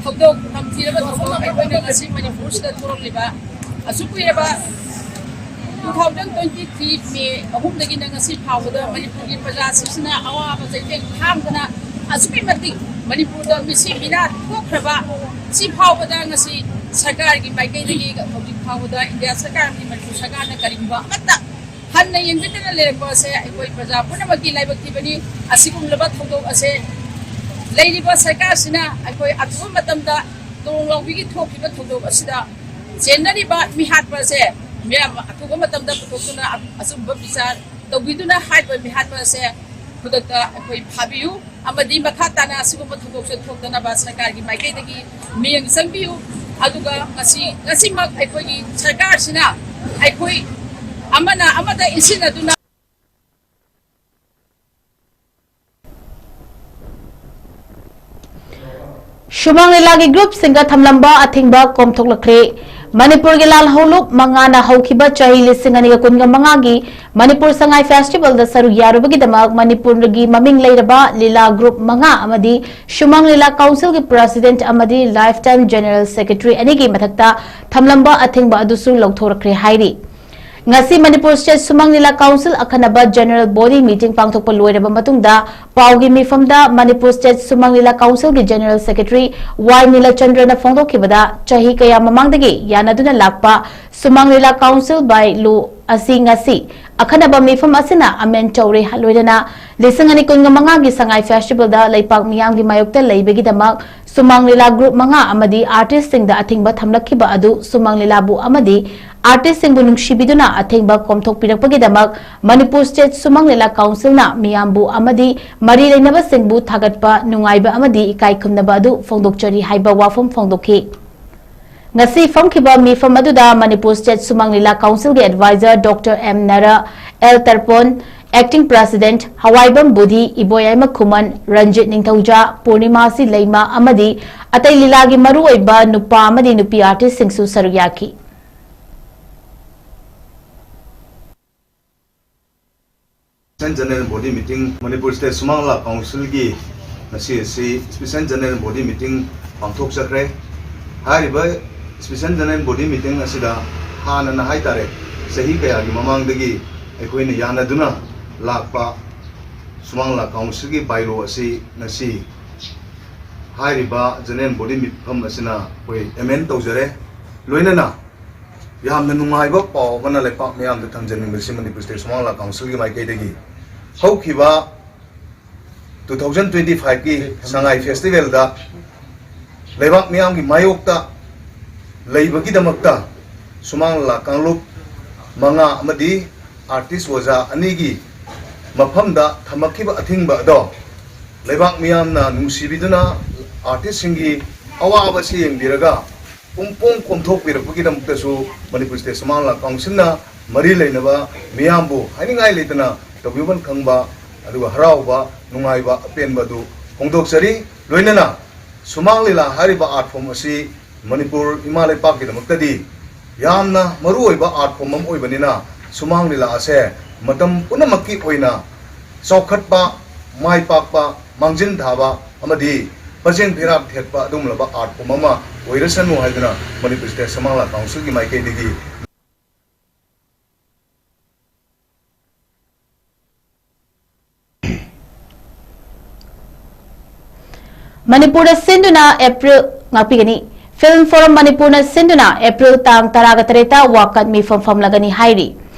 ꯊꯧꯗꯣꯛ ꯇꯝꯊꯤꯔꯕ ꯊꯧꯗꯣꯛ ꯑꯩꯈꯣꯏꯅ ꯉꯁꯤ ꯃꯅꯤꯄꯨꯔꯁꯤꯗ ꯊꯣꯛꯂꯛꯂꯤꯕ ꯑꯁꯨꯛ ꯀꯨꯏꯔꯕ two thousand twenty three May ꯑꯍꯨꯝꯗꯒꯤꯅ ꯉꯁꯤ ꯐꯥꯎꯕꯗ ꯃꯅꯤꯄꯨꯔꯒꯤ ꯄ꯭ꯔꯖꯥꯁꯤꯡꯁꯤꯅ ꯑꯋꯥꯕ ꯆꯩꯊꯦꯡ ꯈꯥꯡꯗꯅ ꯑꯁꯨꯛꯀꯤ ꯃꯇꯤꯛ ꯃꯅꯤꯄꯨꯔꯗ ꯃꯤꯁꯤ ꯃꯤꯅꯥ ꯊꯣꯛꯈ꯭ꯔꯕ, ꯁꯤ ꯐꯥꯎꯕꯗ ꯉꯁꯤ ꯁꯔꯀꯥꯔꯒꯤ ꯃꯥꯏꯀꯩꯗꯒꯤ ꯍꯧꯖꯤꯛ ꯐꯥꯎꯕꯗ ꯏꯟꯗꯤꯌꯥ ꯁꯔꯀꯥꯔ ꯑꯃꯗꯤ ꯃꯅꯤꯄꯨꯔ ꯁꯔꯀꯥꯔꯅ ꯀꯔꯤꯒꯨꯝꯕ ꯑꯃꯠꯇ ꯍꯟꯅ ꯌꯦꯡꯕꯤꯗꯅ ꯂꯩꯔꯛꯄ ꯑꯁꯦ ꯑꯩꯈꯣꯏ ꯄ꯭ꯔꯖꯥ ꯄꯨꯝꯅꯃꯛꯀꯤ ꯂꯥꯏꯕꯛ ꯊꯤꯕꯅꯤ꯫ ꯑꯁꯤꯒꯨꯝꯂꯕ ꯊꯧꯗꯣꯛ ꯑꯁꯦ ꯂꯩꯔꯤꯕ ꯁꯔꯀꯥꯔꯁꯤꯅ ꯑꯩꯈꯣꯏ ꯑꯊꯨꯕ ꯃꯇꯝꯗ ꯇꯣꯡ ꯂꯥꯎꯕꯤꯒꯤ ꯊꯣꯛꯈꯤꯕ ꯊꯧꯗꯣꯛ ꯑꯁꯤꯗ ꯆꯦꯟꯅꯔꯤꯕ ꯃꯤꯍꯥꯠꯄ ꯑꯁꯦ ꯃꯌꯥꯝ ꯑꯊꯨꯕ ꯃꯇꯝꯗ ꯄꯨꯊꯣꯛꯇꯨꯅ ꯑꯆꯨꯝꯕ ꯕꯤꯆꯥꯔ ꯇꯧꯕꯤꯗꯨꯅ ꯍꯥꯏꯔꯤꯕ ꯃꯤꯍꯥꯠꯄ ꯑꯁꯦ ꯈꯨꯗꯛꯇ ꯑꯩꯈꯣꯏ ꯐꯥꯕꯤꯌꯨ ꯑꯃꯗꯤ ꯃꯈꯥ ꯇꯥꯅ ꯑꯁꯤꯒꯨꯝꯕ ꯊꯧꯗꯣꯛꯁꯦ ꯊꯣꯛꯇꯅꯕ ꯁꯔꯀꯥꯔꯒꯤ ꯃꯥꯏꯀꯩꯗꯒꯤ ꯃꯤꯠꯌꯦꯡ ꯆꯪꯕꯤꯌꯨ꯫ ꯑꯗꯨꯒ ꯉꯁꯤ, ꯉꯁꯤꯃꯛ ꯑꯩꯈꯣꯏꯒꯤ ꯁꯔꯀꯥꯔꯁꯤꯅ ꯑꯩꯈꯣꯏ ꯑꯃꯅ ꯑꯃꯗ ꯏꯟꯁꯤꯟꯅꯗꯨꯅ ꯁꯨꯃꯥꯡ ꯂꯤꯂꯥꯒꯤ ꯒ꯭ꯔꯨꯞꯁꯤꯡꯗ ꯊꯝꯂꯝꯕ ꯑꯊꯤꯡꯕ ꯀꯣꯝꯊꯣꯛꯂꯛꯈ꯭ꯔꯦ꯫ ꯃꯅꯤꯄꯨꯔꯒꯤ ꯂꯥꯜꯍꯧꯂꯨꯞ ꯃꯉꯥꯅ ꯍꯧꯈꯤꯕ ꯆꯍꯤ ꯂꯤꯁꯤꯡ ꯑꯅꯤꯒ ꯀꯨꯟꯒ ꯃꯉꯥꯒꯤ ꯃꯅꯤꯄꯨꯔ ꯁꯉꯥꯏ ꯐꯦꯁꯇꯤꯚꯦꯜꯗ ꯁꯔꯨꯛ ꯌꯥꯔꯨꯕꯒꯤꯗꯃꯛ ꯃꯅꯤꯄꯨꯔꯒꯤ ꯃꯃꯤꯡ ꯂꯩꯔꯕ ꯂꯤꯂꯥ ꯒ꯭ꯔꯨꯞ ꯃꯉꯥ ꯑꯃꯗꯤ ꯁꯨꯃꯥꯡ ꯂꯤꯂꯥ ꯀꯥꯎꯟꯁꯤꯜꯒꯤ ꯄ꯭ꯔꯁꯤꯗꯦꯟꯠ ꯑꯃꯗꯤ ꯂꯥꯏꯐ ꯇꯥꯏꯝ ꯖꯦꯅꯔꯦꯜ ꯁꯦꯀ꯭ꯔꯦꯇꯔꯤ ꯑꯅꯤꯒꯤ ꯃꯊꯛꯇ ꯊꯝꯂꯝꯕ ꯑꯊꯤꯡꯕ ꯑꯗꯨꯁꯨ ꯂꯧꯊꯣꯔꯛꯈ꯭ꯔꯦ ꯍꯥꯏꯔꯤ꯫ ꯉꯁꯤ ꯃꯅꯤꯄꯨꯔ ꯁ꯭ꯇꯦꯠ ꯁꯨꯃꯥꯡ ꯂꯤꯂꯥ ꯀꯥꯎꯟꯁꯤꯜ ꯑꯈꯟꯅꯕ ꯖꯦꯅꯔꯦꯜ ꯕꯣꯗꯤ ꯃꯤꯇꯤꯡ ꯄꯥꯡꯊꯣꯛꯄ ꯂꯣꯏꯔꯕ ꯃꯇꯨꯡꯗ ꯄꯥꯎꯒꯤ ꯃꯤꯐꯝꯗ ꯃꯅꯤꯄꯨꯔ ꯁ꯭ꯇꯦꯠ ꯁꯨꯃꯥꯡ ꯂꯤꯂꯥ ꯀꯥꯎꯟꯁꯤꯜꯒꯤ ꯖꯦꯅꯔꯦꯜ ꯁꯦꯀ꯭ꯔꯦꯇꯔꯤ ꯋꯥꯏ ꯅꯤꯂꯆꯟꯗ꯭ꯔꯅ ꯐꯣꯡꯗꯣꯛꯈꯤꯕꯗ, ꯆꯍꯤ ꯀꯌꯥ ꯃꯃꯥꯡꯗꯒꯤ ꯌꯥꯅꯗꯨꯅ ꯂꯥꯛꯄ ꯁꯨꯃꯥꯡ ꯂꯤꯂꯥ ꯀꯥꯎꯟꯁꯤꯜ ꯕꯥꯏ ꯂꯣ ꯑꯁꯤ ꯉꯁꯤ ꯑꯈꯟꯅꯕ ꯃꯤꯐꯝ ꯑꯁꯤꯅ ꯑꯃꯦꯟ ꯇꯧꯔꯦ꯫ ꯂꯣꯏꯅꯅ ꯂꯤꯁꯤꯡ ꯑꯅꯤ ꯀꯨꯟꯒ ꯃꯉꯥꯒꯤ ꯁꯉꯥꯏ ꯐꯦꯁꯇꯤꯚꯦꯜꯗ ꯂꯩꯄꯥꯛ ꯃꯤꯌꯥꯝꯒꯤ ꯃꯥꯌꯣꯛꯇ ꯂꯩꯕꯒꯤꯗꯃꯛ ꯁꯨꯃꯥꯡ ꯂꯤꯂꯥ ꯒ꯭ꯔꯨꯞ ꯃꯉꯥ ꯑꯃꯗꯤ ꯑꯥꯔꯇꯤꯁꯁꯤꯡꯗ ꯑꯊꯤꯡꯕ ꯊꯝꯂꯛꯈꯤꯕ ꯑꯗꯨ ꯁꯨꯃꯥꯡ ꯂꯤꯂꯥꯕꯨ ꯑꯃꯗꯤ ꯑꯥꯔꯇꯤꯁꯁꯤꯡꯕꯨ ꯅꯨꯡꯁꯤꯕꯤꯗꯨꯅ ꯑꯊꯤꯡꯕ ꯀꯣꯝꯊꯣꯛꯄꯤꯔꯛꯄꯒꯤꯗꯃꯛ ꯃꯅꯤꯄꯨꯔ ꯁ꯭ꯇꯦꯠ ꯁꯨꯃꯥꯡ ꯂꯤꯂꯥ ꯀꯥꯎꯟꯁꯤꯜꯅ ꯃꯤꯌꯥꯝꯕꯨ ꯑꯃꯗꯤ ꯃꯔꯤ ꯂꯩꯅꯕꯁꯤꯡꯕꯨ ꯊꯥꯒꯠꯄ, ꯅꯨꯡꯉꯥꯏꯕ ꯑꯃꯗꯤ ꯏꯀꯥꯏ ꯈꯨꯝꯅꯕ ꯑꯗꯨ ꯐꯣꯡꯗꯣꯛꯆꯔꯤ ꯍꯥꯏꯕ ꯋꯥꯐꯝ ꯐꯣꯡꯗꯣꯛꯈꯤ꯫ ꯉꯁꯤ ꯐꯝꯈꯤꯕ ꯃꯤꯐꯝ ꯑꯗꯨꯗ ꯃꯅꯤꯄꯨꯔ ꯁ꯭ꯇꯦꯠ ꯁꯨꯃꯥꯡ ꯂꯤꯂꯥ ꯀꯥꯎꯟꯁꯤꯜꯒꯤ adviser doctor M Nara, L Tarpon, acting president Hawaibam Budhi, Iboyaima Khuman, Ranjit Ningthouja, Purnimashi Leima ꯑꯃꯗꯤ ꯑꯇꯩ ꯂꯤꯂꯥꯒꯤ ꯃꯔꯨꯑꯣꯏꯕ ꯅꯨꯄꯥ ꯑꯃꯗꯤ ꯅꯨꯄꯤ ꯑꯥꯔꯇꯤꯁꯁꯤꯡꯁꯨ ꯁꯔꯨꯛ ꯌꯥꯈꯤ꯫ Special General Body Meeting, Manipur state ꯁꯨꯃꯥꯡ ꯂꯤꯂꯥ ꯀꯥꯎꯟꯁꯤꯜꯒꯤ ꯉꯁꯤ ꯑꯁꯤ Special General Body Meeting ꯄꯥꯡꯊꯣꯛꯆꯈ꯭ꯔꯦ꯫ ꯍꯥꯏꯔꯤꯕ Special General Body Meeting ꯑꯁꯤꯗ ꯍꯥꯟꯅꯅ ꯍꯥꯏꯇꯥꯔꯦ, ꯆꯍꯤ ꯀꯌꯥꯒꯤ ꯃꯃꯥꯡꯗꯒꯤ ꯑꯩꯈꯣꯏꯅ ꯌꯥꯅꯗꯨꯅ ꯂꯥꯛꯄ ꯁꯨꯃꯥꯡ ꯂꯤꯂꯥ ꯀꯥꯎꯟꯁꯤꯜꯒꯤ ꯕꯥꯏꯂꯣ ꯑꯁꯤ ꯉꯁꯤ ꯍꯥꯏꯔꯤꯕ General Body ꯃꯤꯐꯝ ꯑꯁꯤꯅ ꯑꯩꯈꯣꯏ ꯑꯦꯃꯦꯟ ꯇꯧꯖꯔꯦ꯫ ꯂꯣꯏꯅꯅ ꯌꯥꯝꯅ ꯅꯨꯡꯉꯥꯏꯕ ꯄꯥꯎ ꯑꯃꯅ ꯂꯩꯄꯥꯛ ꯃꯤꯌꯥꯝꯗ ꯊꯝꯖꯅꯤꯡꯕꯁꯤ ꯃꯅꯤꯄꯨꯔ ꯁ꯭ꯇꯦꯠ ꯁꯨꯃꯥꯡ ꯂꯤꯂꯥ ꯀꯥꯎꯟꯁꯤꯜꯒꯤ ꯃꯥꯏꯀꯩꯗꯒꯤ ꯍꯧꯈꯤꯕ two thousand twenty five ꯀꯤ ꯁꯉꯥꯏ ꯐꯦꯁꯇꯤꯚꯦꯜꯗ ꯂꯩꯕꯥꯛ ꯃꯤꯌꯥꯝꯒꯤ ꯃꯥꯌꯣꯛꯇ ꯂꯩꯕꯒꯤꯗꯃꯛꯇ ꯁꯨꯃꯥꯡ ꯂꯤꯂꯥ ꯀꯥꯡꯂꯨꯞ ꯃꯉꯥ ꯑꯃꯗꯤ ꯑꯥꯔꯇꯤꯁ ꯑꯣꯖꯥ ꯑꯅꯤꯒꯤ ꯃꯐꯝꯗ ꯊꯝꯃꯛꯈꯤꯕ ꯑꯊꯤꯡꯕ ꯑꯗꯣ ꯂꯩꯕꯥꯛ ꯃꯤꯌꯥꯝꯅ ꯅꯨꯡꯁꯤꯕꯤꯗꯨꯅ ꯑꯥꯔꯇꯤꯁꯁꯤꯡꯒꯤ ꯑꯋꯥꯕ ꯑꯁꯤ ꯌꯦꯡꯕꯤꯔꯒ ꯄꯨꯡ ꯄꯣꯡ ꯀꯣꯝꯊꯣꯛꯄꯤꯔꯛꯄꯒꯤꯗꯃꯛꯇꯁꯨ ꯃꯅꯤꯄꯨꯔ ꯁ꯭ꯇꯦꯠ ꯁꯨꯃꯥꯡ ꯂꯤꯂꯥ ꯀꯥꯎꯟꯁꯤꯜꯅ ꯃꯔꯤ ꯂꯩꯅꯕ ꯃꯤꯌꯥꯝꯕꯨ ꯍꯥꯏꯅꯤꯡꯉꯥꯏ ꯂꯩꯇꯅ ꯇꯧꯕꯤꯃꯜ ꯈꯪꯕ ꯑꯗꯨꯒ ꯍꯔꯥꯎꯕ, ꯅꯨꯡꯉꯥꯏꯕ, ꯑꯄꯦꯟꯕ ꯑꯗꯨ ꯐꯣꯡꯗꯣꯛꯆꯔꯤ꯫ ꯂꯣꯏꯅꯅ ꯁꯨꯃꯥꯡ ꯂꯤꯂꯥ ꯍꯥꯏꯔꯤꯕ ꯑꯥꯔꯠ ꯐꯣꯔꯝ ꯑꯁꯤ ꯃꯅꯤꯄꯨꯔ ꯏꯃꯥ ꯂꯩꯄꯥꯛꯀꯤꯗꯃꯛꯇꯗꯤ ꯌꯥꯝꯅ ꯃꯔꯨꯑꯣꯏꯕ ꯑꯥꯔꯠ ꯐꯣꯔꯝ ꯑꯃ ꯑꯣꯏꯕꯅꯤꯅ ꯁꯨꯃꯥꯡ ꯂꯤꯂꯥ ꯑꯁꯦ ꯃꯇꯝ ꯄꯨꯝꯅꯃꯛꯀꯤ ꯑꯣꯏꯅ ꯆꯥꯎꯈꯠꯄ, ꯃꯥꯏ ꯄꯥꯛꯄ, ꯃꯥꯡꯖꯤꯟ ꯊꯥꯕ ꯑꯃꯗꯤ ꯄꯖꯦꯡ ꯐꯤꯔꯥꯛ ꯊꯦꯠꯄ ꯑꯗꯨꯒꯨꯝꯂꯕ ꯑꯥꯔꯠ ꯐꯣꯔꯝ ꯑꯃ ꯑꯣꯏꯔꯁꯅꯨ ꯍꯥꯏꯗꯨꯅ ꯃꯅꯤꯄꯨꯔ ꯁ꯭ꯇꯦꯠ ꯁꯨꯃꯥꯡ ꯂꯤꯂꯥ ꯀꯥꯎꯟꯁꯤꯜꯒꯤ ꯃꯥꯏꯀꯩꯗꯒꯤ ꯃꯅꯤꯄꯨꯔꯗ ꯁꯤꯟꯗꯨꯅ ꯑꯦꯄ꯭ꯔꯤꯜ, ꯉꯥꯛꯄꯤꯒꯅꯤ꯫ ꯐꯤꯜꯝ ꯐꯣꯔꯝ ꯃꯅꯤꯄꯨꯔꯅ ꯁꯤꯟꯗꯨꯅ ꯑꯦꯄ꯭ꯔꯤꯜ ꯇꯥꯡ ꯇꯔꯥꯒ ꯇꯔꯦꯠꯇ ꯋꯥꯀꯠ ꯃꯤꯐꯝ ꯐꯝꯂꯒꯅꯤ ꯍꯥꯏꯔꯤ꯫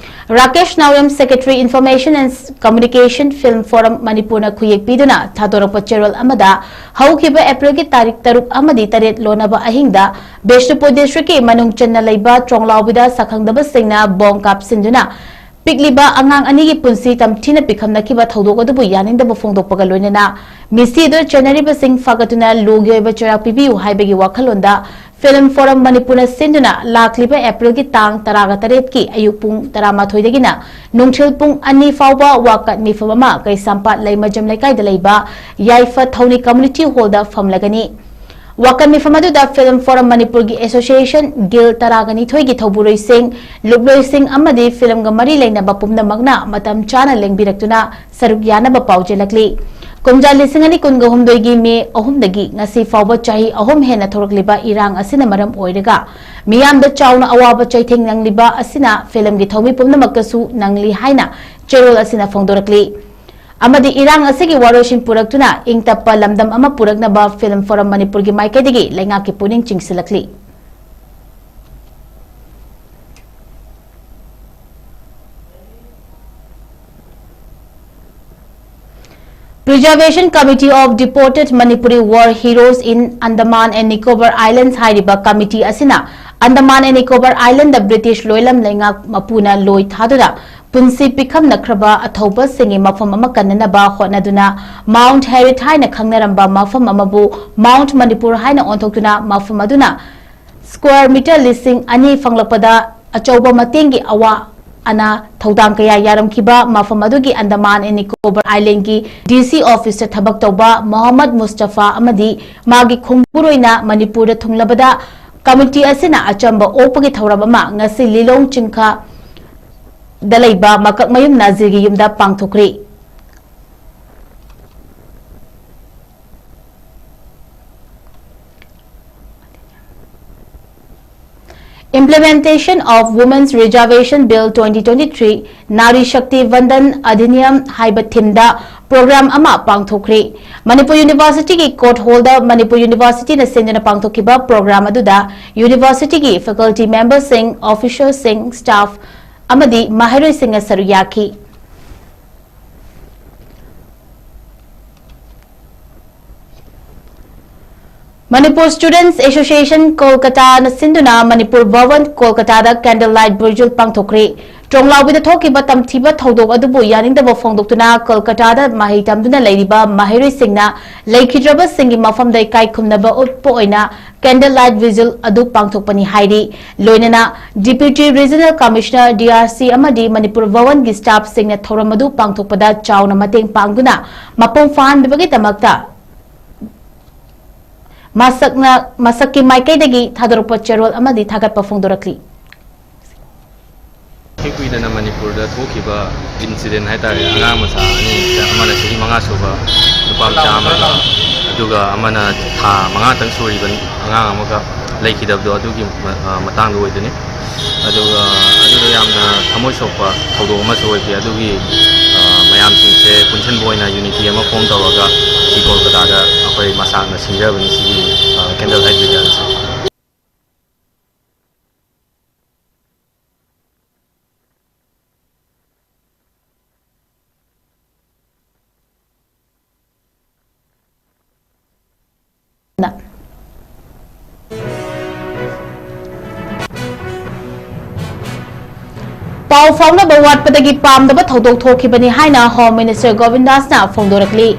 ꯔꯥꯀꯦꯁ ꯅꯥꯎꯔꯦꯝ, Secretary Information and Communication, film form ꯃꯅꯤꯄꯨꯔꯅ ꯈꯨꯌꯦꯛ ꯄꯤꯗꯨꯅ ꯊꯥꯗꯣꯔꯛꯄ ꯆꯦꯔꯣꯜ ꯑꯃꯗ ꯍꯧꯈꯤꯕ ꯑꯦꯄ꯭ꯔꯤꯜꯒꯤ ꯇꯥꯔꯤꯛ ꯇꯔꯨꯛ ꯑꯃꯗꯤ ꯇꯔꯦꯠ ꯂꯣꯟꯅꯕ ꯑꯍꯤꯡꯗ ꯕꯤꯁꯅꯨꯄꯨꯔ ꯗꯤꯁꯇ꯭ꯔꯤꯛꯀꯤ ꯃꯅꯨꯡ ꯆꯟꯅ ꯂꯩꯕ ꯇ꯭ꯔꯣꯡꯂꯥꯎꯕꯤꯗ ꯁꯛꯈꯪꯗꯕꯁꯤꯡꯅ ꯕꯣꯝ ꯀꯥꯞꯁꯤꯟꯗꯨꯅ ꯄꯤꯛꯂꯤꯕ ꯑꯉꯥꯡ ꯑꯅꯤꯒꯤ ꯄꯨꯟꯁꯤ ꯇꯝꯊꯤꯅ ꯄꯤꯈꯝꯅꯈꯤꯕ ꯊꯧꯗꯣꯛ ꯑꯗꯨꯕꯨ ꯌꯥꯅꯤꯡꯗꯕ ꯐꯣꯡꯗꯣꯛꯄꯒ ꯂꯣꯏꯅꯅ ꯃꯤꯁꯤ ꯑꯗꯨ ꯆꯦꯟꯅꯔꯤꯕꯁꯤꯡ ꯐꯒꯠꯇꯨꯅ ꯂꯣꯒꯤ ꯑꯣꯏꯕ ꯆꯩꯔꯥꯛ ꯄꯤꯕꯤꯌꯨ ꯍꯥꯏꯕꯒꯤ ꯋꯥꯈꯜꯂꯣꯟꯗ ꯐꯤꯜꯝ ꯐꯣꯔꯝ ꯃꯅꯤꯄꯨꯔꯅ ꯁꯤꯟꯗꯨꯅ ꯂꯥꯛꯂꯤꯕ ꯑꯦꯄ꯭ꯔꯤꯜꯒꯤ ꯇꯥꯡ ꯇꯔꯥꯒ ꯇꯔꯦꯠꯀꯤ ꯑꯌꯨꯛ ꯄꯨꯡ ꯇꯔꯥꯃꯥꯊꯣꯏꯗꯒꯤꯅ ꯅꯨꯡꯊꯤꯜ ꯄꯨꯡ ꯑꯅꯤ ꯐꯥꯎꯕ ꯋꯥꯀꯠ ꯃꯤꯐꯝ ꯑꯃ ꯀꯩꯁꯥꯝꯄꯥꯠ ꯂꯩꯃꯖꯝ ꯂꯩꯀꯥꯏꯗ ꯂꯩꯕ ꯌꯥꯏꯐ ꯊꯧꯅꯤ ꯀꯝꯃ꯭ꯌꯨꯅꯤꯇꯤ ꯍꯣꯜꯗ ꯐꯝꯂꯒꯅꯤ꯫ ꯋꯥꯀꯟ ꯃꯤꯐꯝ ꯑꯗꯨꯗ ꯐꯤꯜꯝ ꯐꯣꯔꯝ ꯃꯅꯤꯄꯨꯔꯒꯤ ꯑꯦꯁꯣꯁꯤꯌꯦꯁꯟ ꯒꯤꯜ ꯇꯔꯥꯒ ꯅꯤꯊꯣꯏꯒꯤ ꯊꯧꯕꯨꯔꯣꯏꯁꯤꯡ, ꯂꯨꯞꯂꯣꯏꯁꯤꯡ ꯑꯃꯗꯤ ꯐꯤꯜꯝꯒ ꯃꯔꯤ ꯂꯩꯅꯕ ꯄꯨꯝꯅꯃꯛꯅ ꯃꯇꯝ ꯆꯥꯅ ꯂꯦꯡꯕꯤꯔꯛꯇꯨꯅ ꯁꯔꯨꯛ ꯌꯥꯅꯕ ꯄꯥꯎꯖꯦꯜꯂꯛꯂꯤ꯫ ꯀꯨꯝꯖꯥ ꯂꯤꯁꯤꯡ ꯑꯅꯤ ꯀꯨꯟꯒ ꯍꯨꯝꯗꯣꯏꯒꯤ ꯃꯦ ꯑꯍꯨꯝꯗꯒꯤ ꯉꯁꯤ ꯐꯥꯎꯕ ꯆꯍꯤ ꯑꯍꯨꯝ ꯍꯦꯟꯅ ꯊꯣꯔꯛꯂꯤꯕ ꯏꯔꯥꯡ ꯑꯁꯤꯅ ꯃꯔꯝ ꯑꯣꯏꯔꯒ ꯃꯤꯌꯥꯝꯗ ꯆꯥꯎꯅ ꯑꯋꯥꯕ ꯆꯩꯊꯦꯡ ꯅꯪꯂꯤꯕ ꯑꯁꯤꯅ ꯐꯤꯜꯝꯒꯤ ꯊꯧꯃꯤ ꯄꯨꯝꯅꯃꯛꯇꯁꯨ ꯅꯪꯂꯤ ꯍꯥꯏꯅ ꯆꯦꯔꯣꯜ ꯑꯁꯤꯅ ꯐꯣꯡꯗꯣꯔꯛꯂꯤ꯫ ꯑꯃꯗꯤ ꯏꯔꯥꯡ ꯑꯁꯤꯒꯤ ꯋꯥꯔꯣꯏꯁꯤꯟ ꯄꯨꯔꯛꯇꯨꯅ ꯏꯪ ꯇꯞꯄ ꯂꯝꯗꯝ ꯑꯃ ꯄꯨꯔꯛꯅꯕ ꯐꯤꯜꯝ ꯐꯣꯔꯝ ꯃꯅꯤꯄꯨꯔꯒꯤ ꯃꯥꯏꯀꯩꯗꯒꯤ ꯂꯩꯉꯥꯛꯀꯤ ꯄꯨꯛꯅꯤꯡ ꯆꯤꯡꯁꯤꯜꯂꯛꯂꯤ꯫ Preservation Committee of Deported Manipuri War Heroes in Andaman and Nicobar Islands ꯍꯥꯏꯔꯤꯕ ꯀꯃꯤꯇꯤ ꯑꯁꯤꯅ Andaman and Nicobar island British ꯂꯣꯏꯂꯝ ꯂꯩꯉꯥꯛ ꯃꯄꯨꯅ ꯂꯣꯏ ꯊꯥꯗꯨꯅ ꯄꯨꯟꯁꯤ ꯄꯤꯈꯝꯅꯈ꯭ꯔꯕ ꯑꯊꯧꯕꯁꯤꯡꯒꯤ ꯃꯐꯝ ꯑꯃ ꯀꯟꯅꯅꯕ ꯍꯣꯠꯅꯗꯨꯅ ꯃꯥꯎꯟꯠ ꯍꯦꯔꯤꯠ ꯍꯥꯏꯅ ꯈꯪꯅꯔꯝꯕ ꯃꯐꯝ ꯑꯃꯕꯨ ꯃꯥꯎꯟꯠ ꯃꯅꯤꯄꯨꯔ ꯍꯥꯏꯅ ꯑꯣꯟꯊꯣꯛꯇꯨꯅ ꯃꯐꯝ ꯑꯗꯨꯅ ꯁ꯭ꯀ꯭ꯋꯥꯔ ꯃꯤꯇꯔ ꯂꯤꯁꯤꯡ ꯑꯅꯤ ꯐꯪꯂꯛꯄꯗ ꯑꯆꯧꯕ ꯃꯇꯦꯡꯒꯤ ꯑꯋꯥ ꯑꯅꯥ ꯊꯧꯗꯥꯡ ꯀꯌꯥ ꯌꯥꯔꯝꯈꯤꯕ ꯃꯐꯝ ꯑꯗꯨꯒꯤ ꯑꯟꯗꯃꯥꯟ ꯑꯦꯟ ꯅꯤꯀꯣꯕꯔ ꯑꯥꯏꯂꯦꯟꯒꯤ ꯗꯤ ꯁꯤ ꯑꯣꯐꯤꯁꯇ ꯊꯕꯛ ꯇꯧꯕ ꯃꯣꯍꯝꯃꯗ ꯃꯨꯁꯇꯐꯥ ꯑꯃꯗꯤ ꯃꯥꯒꯤ ꯈꯣꯡꯕꯨꯔꯣꯏꯅ ꯃꯅꯤꯄꯨꯔꯗ ꯊꯨꯡꯂꯕꯗ ꯀꯃꯤꯇꯤ ꯑꯁꯤꯅ ꯑꯆꯝꯕ ꯑꯣꯛꯄꯒꯤ ꯊꯧꯔꯝ ꯑꯃ ꯉꯁꯤ ꯂꯤꯂꯣꯡ ꯆꯤꯡꯈꯥꯗ ꯂꯩꯕ ꯃꯀꯛꯃꯌꯨꯝ ꯅꯥꯖꯤꯔꯒꯤ ꯌꯨꯝꯗ ꯄꯥꯡꯊꯣꯛꯈ꯭ꯔꯤ꯫ Implementation of Women's Reservation Bill twenty twenty-three, Nari Shakti Vandan Adhiniyam ꯍꯥꯏꯕ ꯊꯤꯝꯗ ꯄ꯭ꯔꯣꯒ꯭ꯔꯥꯝ ꯑꯃ ꯄꯥꯡꯊꯣꯛꯈ꯭ꯔꯤ꯫ ꯃꯅꯤꯄꯨꯔ ꯌꯨꯅꯤꯚꯔꯁꯤꯇꯤꯒꯤ ꯀꯣꯔꯠ ꯍꯣꯜꯗ ꯃꯅꯤꯄꯨꯔ ꯌꯨꯅꯤꯚꯔꯁꯤꯇꯤꯅ ꯁꯤꯟꯗꯨꯅ ꯄꯥꯡꯊꯣꯛꯈꯤꯕ ꯄ꯭ꯔꯣꯒ꯭ꯔꯥꯝ ꯑꯗꯨꯗ ꯌꯨꯅꯤꯚꯔꯁꯤꯇꯤꯒꯤ ꯐꯦꯀꯜꯇꯤ ꯃꯦꯝꯕꯔꯁꯤꯡ, ꯑꯣꯐꯤꯁꯔꯁꯤꯡ, ꯁ꯭ꯇꯥꯐ ꯑꯃꯗꯤ ꯃꯍꯩꯔꯣꯏꯁꯤꯡꯅ ꯁꯔꯨꯛ ꯌꯥꯈꯤ꯫ ꯃꯅꯤꯄꯨꯔ ꯁ꯭ꯇꯨꯗꯦꯟꯠꯁ ꯑꯦꯁꯣꯁꯤꯌꯦꯁꯟ ꯀꯣꯜꯀꯇꯥꯅ ꯁꯤꯟꯗꯨꯅ ꯃꯅꯤꯄꯨꯔ ꯚꯕꯟ ꯀꯣꯜꯀꯇꯥꯗ ꯀꯦꯟꯗꯜ ꯂꯥꯏꯠ ꯚꯤꯖꯨꯑꯦꯜ ꯄꯥꯡꯊꯣꯛꯈ꯭ꯔꯤ꯫ ꯇ꯭ꯔꯣꯡꯂꯥꯎꯕꯤꯗ ꯊꯣꯛꯈꯤꯕ ꯇꯝꯊꯤꯕ ꯊꯧꯗꯣꯛ ꯑꯗꯨꯕꯨ ꯌꯥꯅꯤꯡꯗꯕ ꯐꯣꯡꯗꯣꯛꯇꯨꯅ ꯀꯣꯜꯀꯇꯥꯗ ꯃꯍꯩ ꯇꯝꯗꯨꯅ ꯂꯩꯔꯤꯕ ꯃꯍꯩꯔꯣꯏꯁꯤꯡꯅ ꯂꯩꯈꯤꯗ꯭ꯔꯕꯁꯤꯡꯒꯤ ꯃꯐꯝꯗ ꯏꯀꯥꯏ ꯈꯨꯝꯅꯕ ꯎꯠꯄ ꯑꯣꯏꯅ ꯀꯦꯟꯗꯜ ꯂꯥꯏꯠ ꯚꯤꯖꯨꯑꯦꯜ ꯑꯗꯨ ꯄꯥꯡꯊꯣꯛꯄꯅꯤ ꯍꯥꯏꯔꯤ꯫ ꯂꯣꯏꯅꯅ deputy regional commissioner, D R C ꯑꯃꯗꯤ ꯃꯅꯤꯄꯨꯔ ꯚꯕꯟꯒꯤ ꯁ꯭ꯇꯥꯐꯁꯤꯡꯅ ꯊꯧꯔꯝ ꯑꯗꯨ ꯄꯥꯡꯊꯣꯛꯄꯗ ꯆꯥꯎꯅ ꯃꯇꯦꯡ ꯄꯥꯡꯗꯨꯅ ꯃꯄꯨꯡ ꯐꯥꯍꯟꯕꯤꯕꯒꯤꯗꯃꯛꯇ ꯃꯁꯛꯅ, ꯃꯁꯛꯀꯤ ꯃꯥꯏꯀꯩꯗꯒꯤ ꯊꯥꯗꯣꯔꯛꯄ ꯆꯦꯔꯣꯜ ꯑꯃꯗꯤ ꯊꯥꯒꯠꯄ ꯐꯣꯡꯗꯣꯔꯛꯂꯤ꯫ ꯏꯀꯨꯏ ꯀꯨꯏꯗꯅ ꯃꯅꯤꯄꯨꯔꯗ ꯊꯣꯛꯈꯤꯕ incident ꯍꯥꯏꯇꯥꯔꯦ, ꯑꯉꯥꯡ ꯃꯆꯥ ꯑꯅꯤ, ꯑꯃꯅ ꯆꯍꯤ ꯃꯉꯥ ꯁꯨꯕ ꯅꯨꯄꯥ ꯃꯆꯥ ꯑꯃꯒ, ꯑꯗꯨꯒ ꯑꯃꯅ ꯊꯥ ꯃꯉꯥꯇꯪ ꯁꯨꯔꯤꯕ ꯑꯉꯥꯡ ꯑꯃꯒ ꯂꯩꯈꯤꯗꯕꯗꯣ, ꯑꯗꯨꯒꯤ ꯃ-, ꯑ, ꯃꯇꯥꯡꯗ ꯑꯣꯏꯗꯣꯏꯅꯤ꯫ ꯑꯗꯨꯒ ꯑꯗꯨꯗ ꯌꯥꯝꯅ ꯊꯃꯣꯏ ꯁꯣꯛꯄ ꯊꯧꯗꯣꯛ ꯑꯃꯁꯨ ꯑꯣꯏꯈꯤ꯫ ꯑꯗꯨꯒꯤ, ꯑ, ꯃꯌꯥꯝꯁꯤꯡꯁꯦ ꯄꯨꯟꯁꯤꯟꯕ ꯑꯣꯏꯅ unity ꯑꯃ form ꯇꯧꯔꯒ ꯁꯤ ꯀꯣꯜꯀꯇꯥꯗ ꯑꯩꯈꯣꯏ ꯃꯁꯥꯛꯅ ꯁꯤꯟꯖꯕꯅꯤ ꯁꯤꯒꯤ, ꯑ, candle light vigil ꯑꯁꯤ꯫ ꯄꯥꯎ ꯐꯥꯎꯅꯕ ꯋꯥꯠꯄꯗꯒꯤ ꯄꯥꯝꯗꯕ ꯊꯧꯗꯣꯛ ꯊꯣꯛꯈꯤꯕꯅꯤ ꯍꯥꯏꯅ Home Minister ꯒꯣꯕꯤꯟꯗꯥꯁꯅ ꯐꯣꯡꯗꯣꯔꯛꯂꯤ꯫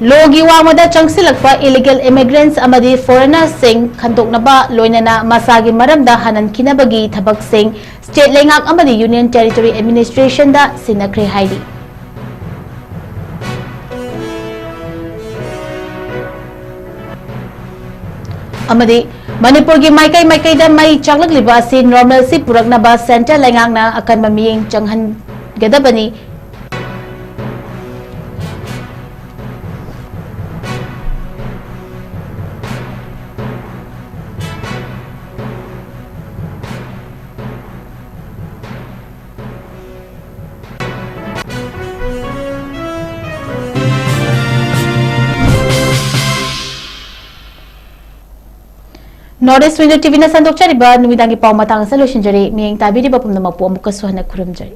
ꯂꯣꯒꯤ ꯋꯥꯡꯃꯗ ꯆꯪꯁꯤꯜꯂꯛꯄ illegal immigrants ꯑꯃꯗꯤ foreignersꯁꯤꯡ ꯈꯟꯗꯣꯛꯅꯕ, ꯂꯣꯏꯅꯅ ꯃꯁꯥꯒꯤ ꯃꯔꯝꯗ ꯍꯟꯍꯟꯈꯤꯅꯕꯒꯤ ꯊꯕꯛꯁꯤꯡ state ꯂꯩꯉꯥꯛ ꯑꯃꯗꯤ Union Territory administrationꯗ ꯁꯤꯟꯅꯈ꯭ꯔꯦ ꯍꯥꯏꯔꯤ꯫ ꯑꯃꯗꯤ ꯃꯅꯤꯄꯨꯔꯒꯤ ꯃꯥꯏꯀꯩ ꯃꯥꯏꯀꯩꯗ ꯃꯩ ꯆꯥꯛꯂꯛꯂꯤꯕ ꯑꯁꯤ normalcy ꯄꯨꯔꯛꯅꯕ centre ꯂꯩꯉꯥꯛꯅ ꯑꯀꯟꯕ ꯃꯤꯠꯌꯦꯡ ꯆꯪꯍꯟꯒꯗꯕꯅꯤ꯫ North East Window TVꯅ ꯁꯟꯗꯣꯛꯆꯔꯤꯕ ꯅꯨꯃꯤꯗꯥꯡꯒꯤ ꯄꯥꯎ ꯃꯇꯥꯡ ꯑꯁꯤꯗ ꯂꯣꯏꯁꯤꯟꯖꯔꯦ꯫ ꯃꯤꯠꯌꯦꯡ ꯇꯥꯕꯤꯔꯤꯕ ꯄꯨꯝꯅꯃꯛꯄꯨ ꯑꯃꯨꯛꯀꯁꯨ ꯍꯟꯅ ꯈꯨꯔꯨꯝꯖꯔꯤ꯫